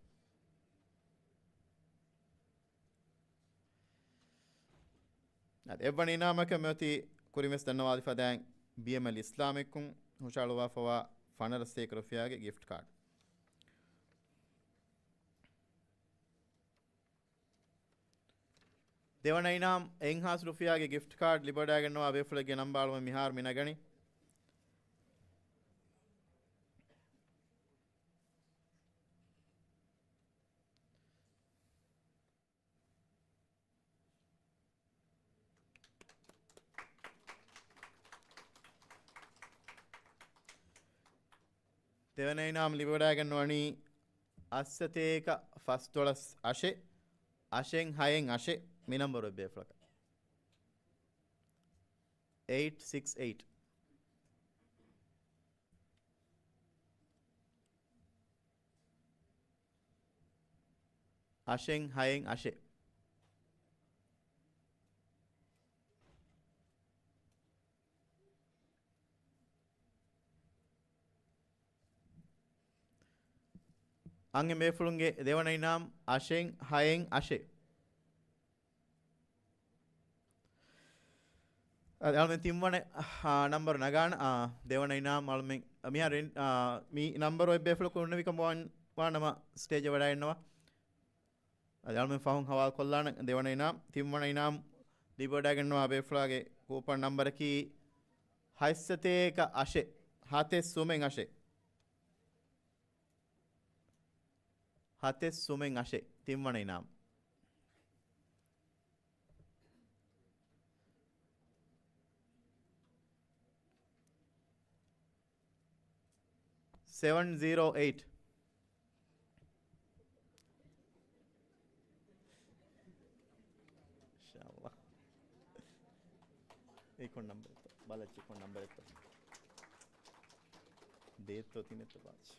އަދި އެއްވަނަ އިނާމަކަށް މިއޮތީ ކުރިންވެސް ދަންނަވާލި ފަދައިން ބީއެމްއެލް އިސްލާމިކުން ހުށައަޅުވާފަވާ ފަނަރަ ސަތޭކަ ރުފިޔާގެ ގިފްޓް ކާޑް. ދެވަނަ އިނާމް އެއްހާސް ރުފިޔާގެ ގިފްޓް ކާޑް ލިބިވަޑައިގަންނަވާ ބޭފުޅެއްގެ ނަންބާ އަޅުމެން މިހާރު މި ނަގަނީ. ދެވަނަ އިނާމް ލިބިވަޑައިގަންނަވަނީ އަށްސަތޭކަ ފަސްދޮޅަސް އަށެއް، އަށެއް ހައެއް އަށެއް މި ނަންބަރު އޮތް ބޭފުޅަކަށް. އެއިޓް ސިކްސް އެއިޓް. އަށެއް ހައެއް އަށެއް. އަންހެން ބޭފުޅުންގެ ދެވަނަ އިނާމް އަށެއް ހައެއް އަށެއް. އަ، އަޅުމެން ތިންވަނަ، އާ، ނަންބަރު ނަގާނަ، އާ، ދެވަނަ އިނާމް އަޅުމެން މިހާރު، އާ، މި ނަންބަރު އެއް ބޭފުޅަކު ހުންނެވިކަމަށް ވާނަމަ ސްޓޭޖަށް ވަޑައިގަންނަވާ. އަދި އަޅުމެން ފަހުން ހަވާލު ކޮށްލާނަން ދެވަނަ އިނާމް، ތިންވަނަ އިނާމް ލިބިވަޑައިގަންނަވާ ބޭފުޅާގެ ކޫޕަން ނަންބަރަކީ ހަތްސަތޭކަ އަށެއް، ހަތެއް ސުމެއް އަށެއް. ހަތެއް ސުމެއް އަށެއް، ތިންވަނަ އިނާމް. ސެވަން ޒީރޯ އެއިޓް. އިންޝާﷲ. އެއީ ކޮން ނަންބަރެއްތޯ؟ ބަލައްޗި ކޮން ނަންބަރެއްތޯ؟ ދޭތޯ ތިނެއްތޯ ބާއްޗި.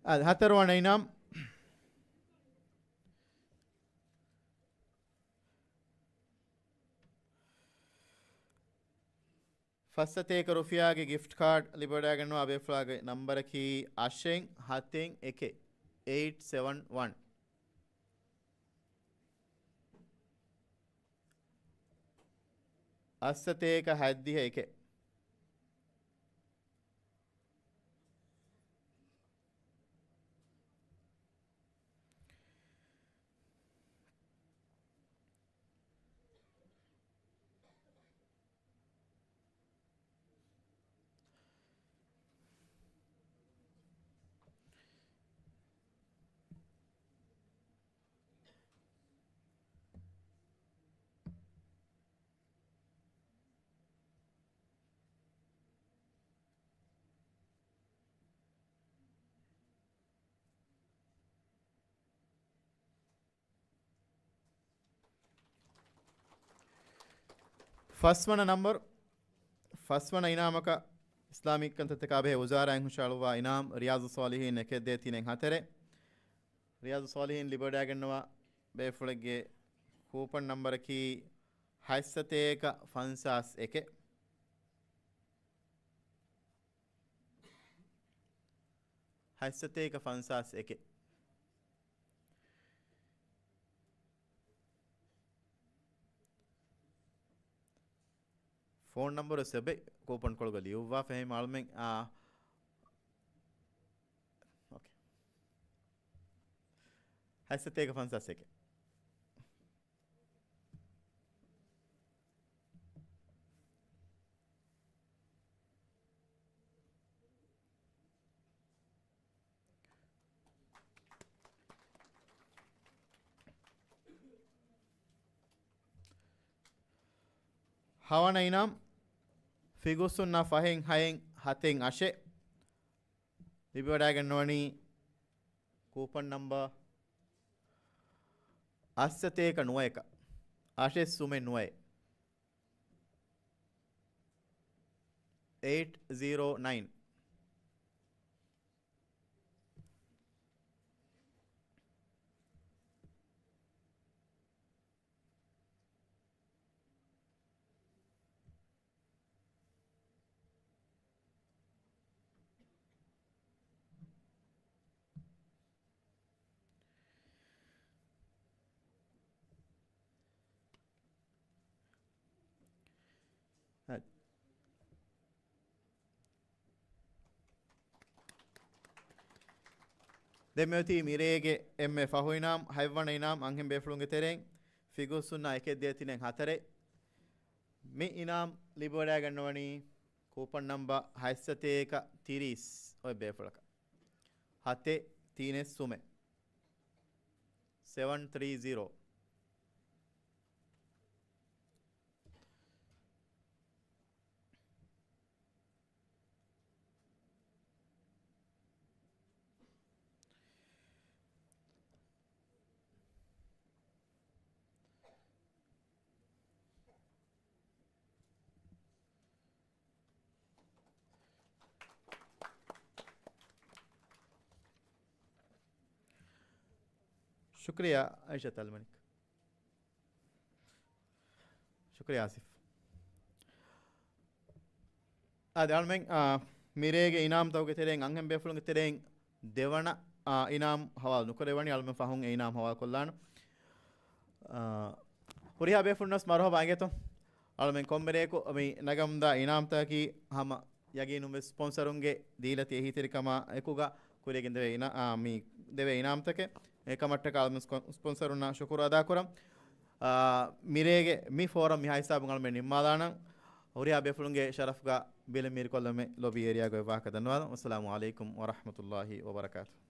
އަދި ހަތަރުވަނަ އިނާމް. ފަސްސަތޭކަ ރުފިޔާގެ ގިފްޓް ކާޑް ލިބިވަޑައިގަންނަވާ ބޭފުޅާގެ ނަންބަރަކީ އަށެއް ހަތެއް އެކެއް، އެއިޓް ސެވަން ވަން. އަށްސަތޭކަ ހަތްދިހަ އެކެއް. ފަސްވަނަ ނަންބަރު، ފަސްވަނަ އިނާމަކަށް އިސްލާމީ ކަންތައްތަކާ ބެހޭ ވުޒާރާއިން ހުށަހަޅުއްވާ އިނާމް، ރިޔާޒުއް ޞާލިޙީން އެކެއް ދޭތިނެއް ހަތަރެއް. ރިޔާޒުއް ޞާލިޙީން ލިބިވަޑައިގަންނަވާ ބޭފުޅެއްގެ ކޫޕަން ނަންބަރަކީ ހަތްސަތޭކަ ފަންސާސް އެކެއް. ހަތްސަތޭކަ ފަންސާސް އެކެއް. ފޯން ނަންބަރު ސެބެ ކޫޕަން ކޮޅުގަ ލިޔުއްވާ ފެހެމް އަޅުމެން، އާ، އޯކޭ. ހަތްސަތޭކަ ފަންސާސް އެކެއް. ހަވަނަ އިނާމް، ފިގުސުންނާ ފަހެއް ހައެއް ހަތެއް އަށެއް. ލިބިވަޑައިގަންނަވަނީ ކޫޕަން ނަންބަރ އަށްސަތޭކަ ނުވައެކަށް، އަށެއް ސުމެއް ނުވައެއް. އެއިޓް ޒީރޯ ނައިން. ހަތް. ދެން މިއޮތީ މިރޭގެ އެންމެ ފަހު އިނާމް، ހަތްވަނަ އިނާމް އަންހެން ބޭފުޅުންގެ ތެރެއިން ފިގުސުންނާ އެކެއް ދޭތިނެއް ހަތަރެއް. މި އިނާމް ލިބިވަޑައިގަންނަވަނީ ކޫޕަން ނަންބަ ހަތްސަތޭކަ ތިރީސް އޮތް ބޭފުޅަކަށް. ހަތެއް ތީނެއް ސުމެއް. ސެވަން ތްރީ ޒީރޯ. ޝުކްރިޔާ އައިޝަތު އަލްމަލިކް. ޝުކްރިޔާ އާސިފް. އާދެ، އަޅުމެން، އާ، މިރޭގެ އިނާމްތަކުގެ ތެރެއިން އަންހެން ބޭފުޅުންގެ ތެރެއިން ދެވަނަ، އާ، އިނާމް ހަވާލު ނުކުރެވަނީ. އަޅުމެން ފަހުން އެ އިނާމް ހަވާލު ކޮށްލާނަން. އާ، ހުރިހާ ބޭފުޅުންނަސް މަރުހަބާ އިނގޭތޯ. އަޅުމެން ކޮންމެރޭކު މި ނަގަމުންދާ އިނާމްތަކަކީ ހަމަ ޔަގީނުން ވެސް ސްޕޮންސަރުންގެ ދީލަތި އެހީތެރިކަމާ އެކުގަ ކުރިޔަށް ގެންދެވޭ އިނާ-، އާ، މި ދެވޭ އިނާމްތަކެއް. އެ ކަމަށްޓަކާ އަޅުމެން ސްކޮ-، ސްޕޮންސަރުންނާ ޝުކުރު އަދާކުރަން. އާ، މިރޭގެ މި ފޯރަމް މިހާ ހިސާބުން އަޅުމެން ނިންމާލާނަން. ހުރިހާ ބޭފުޅުންގެ ޝަރަފްގަ ބިލެއް މީރިކޮށްލަމެ ލޮބީ އޭރިއާގައި ވާހަކަ ދަންނަވާލަން. އައްސަލާމު ޢަލައިކުމް ވަރަޙްމަތުﷲި ވަބަރަކާތުހު.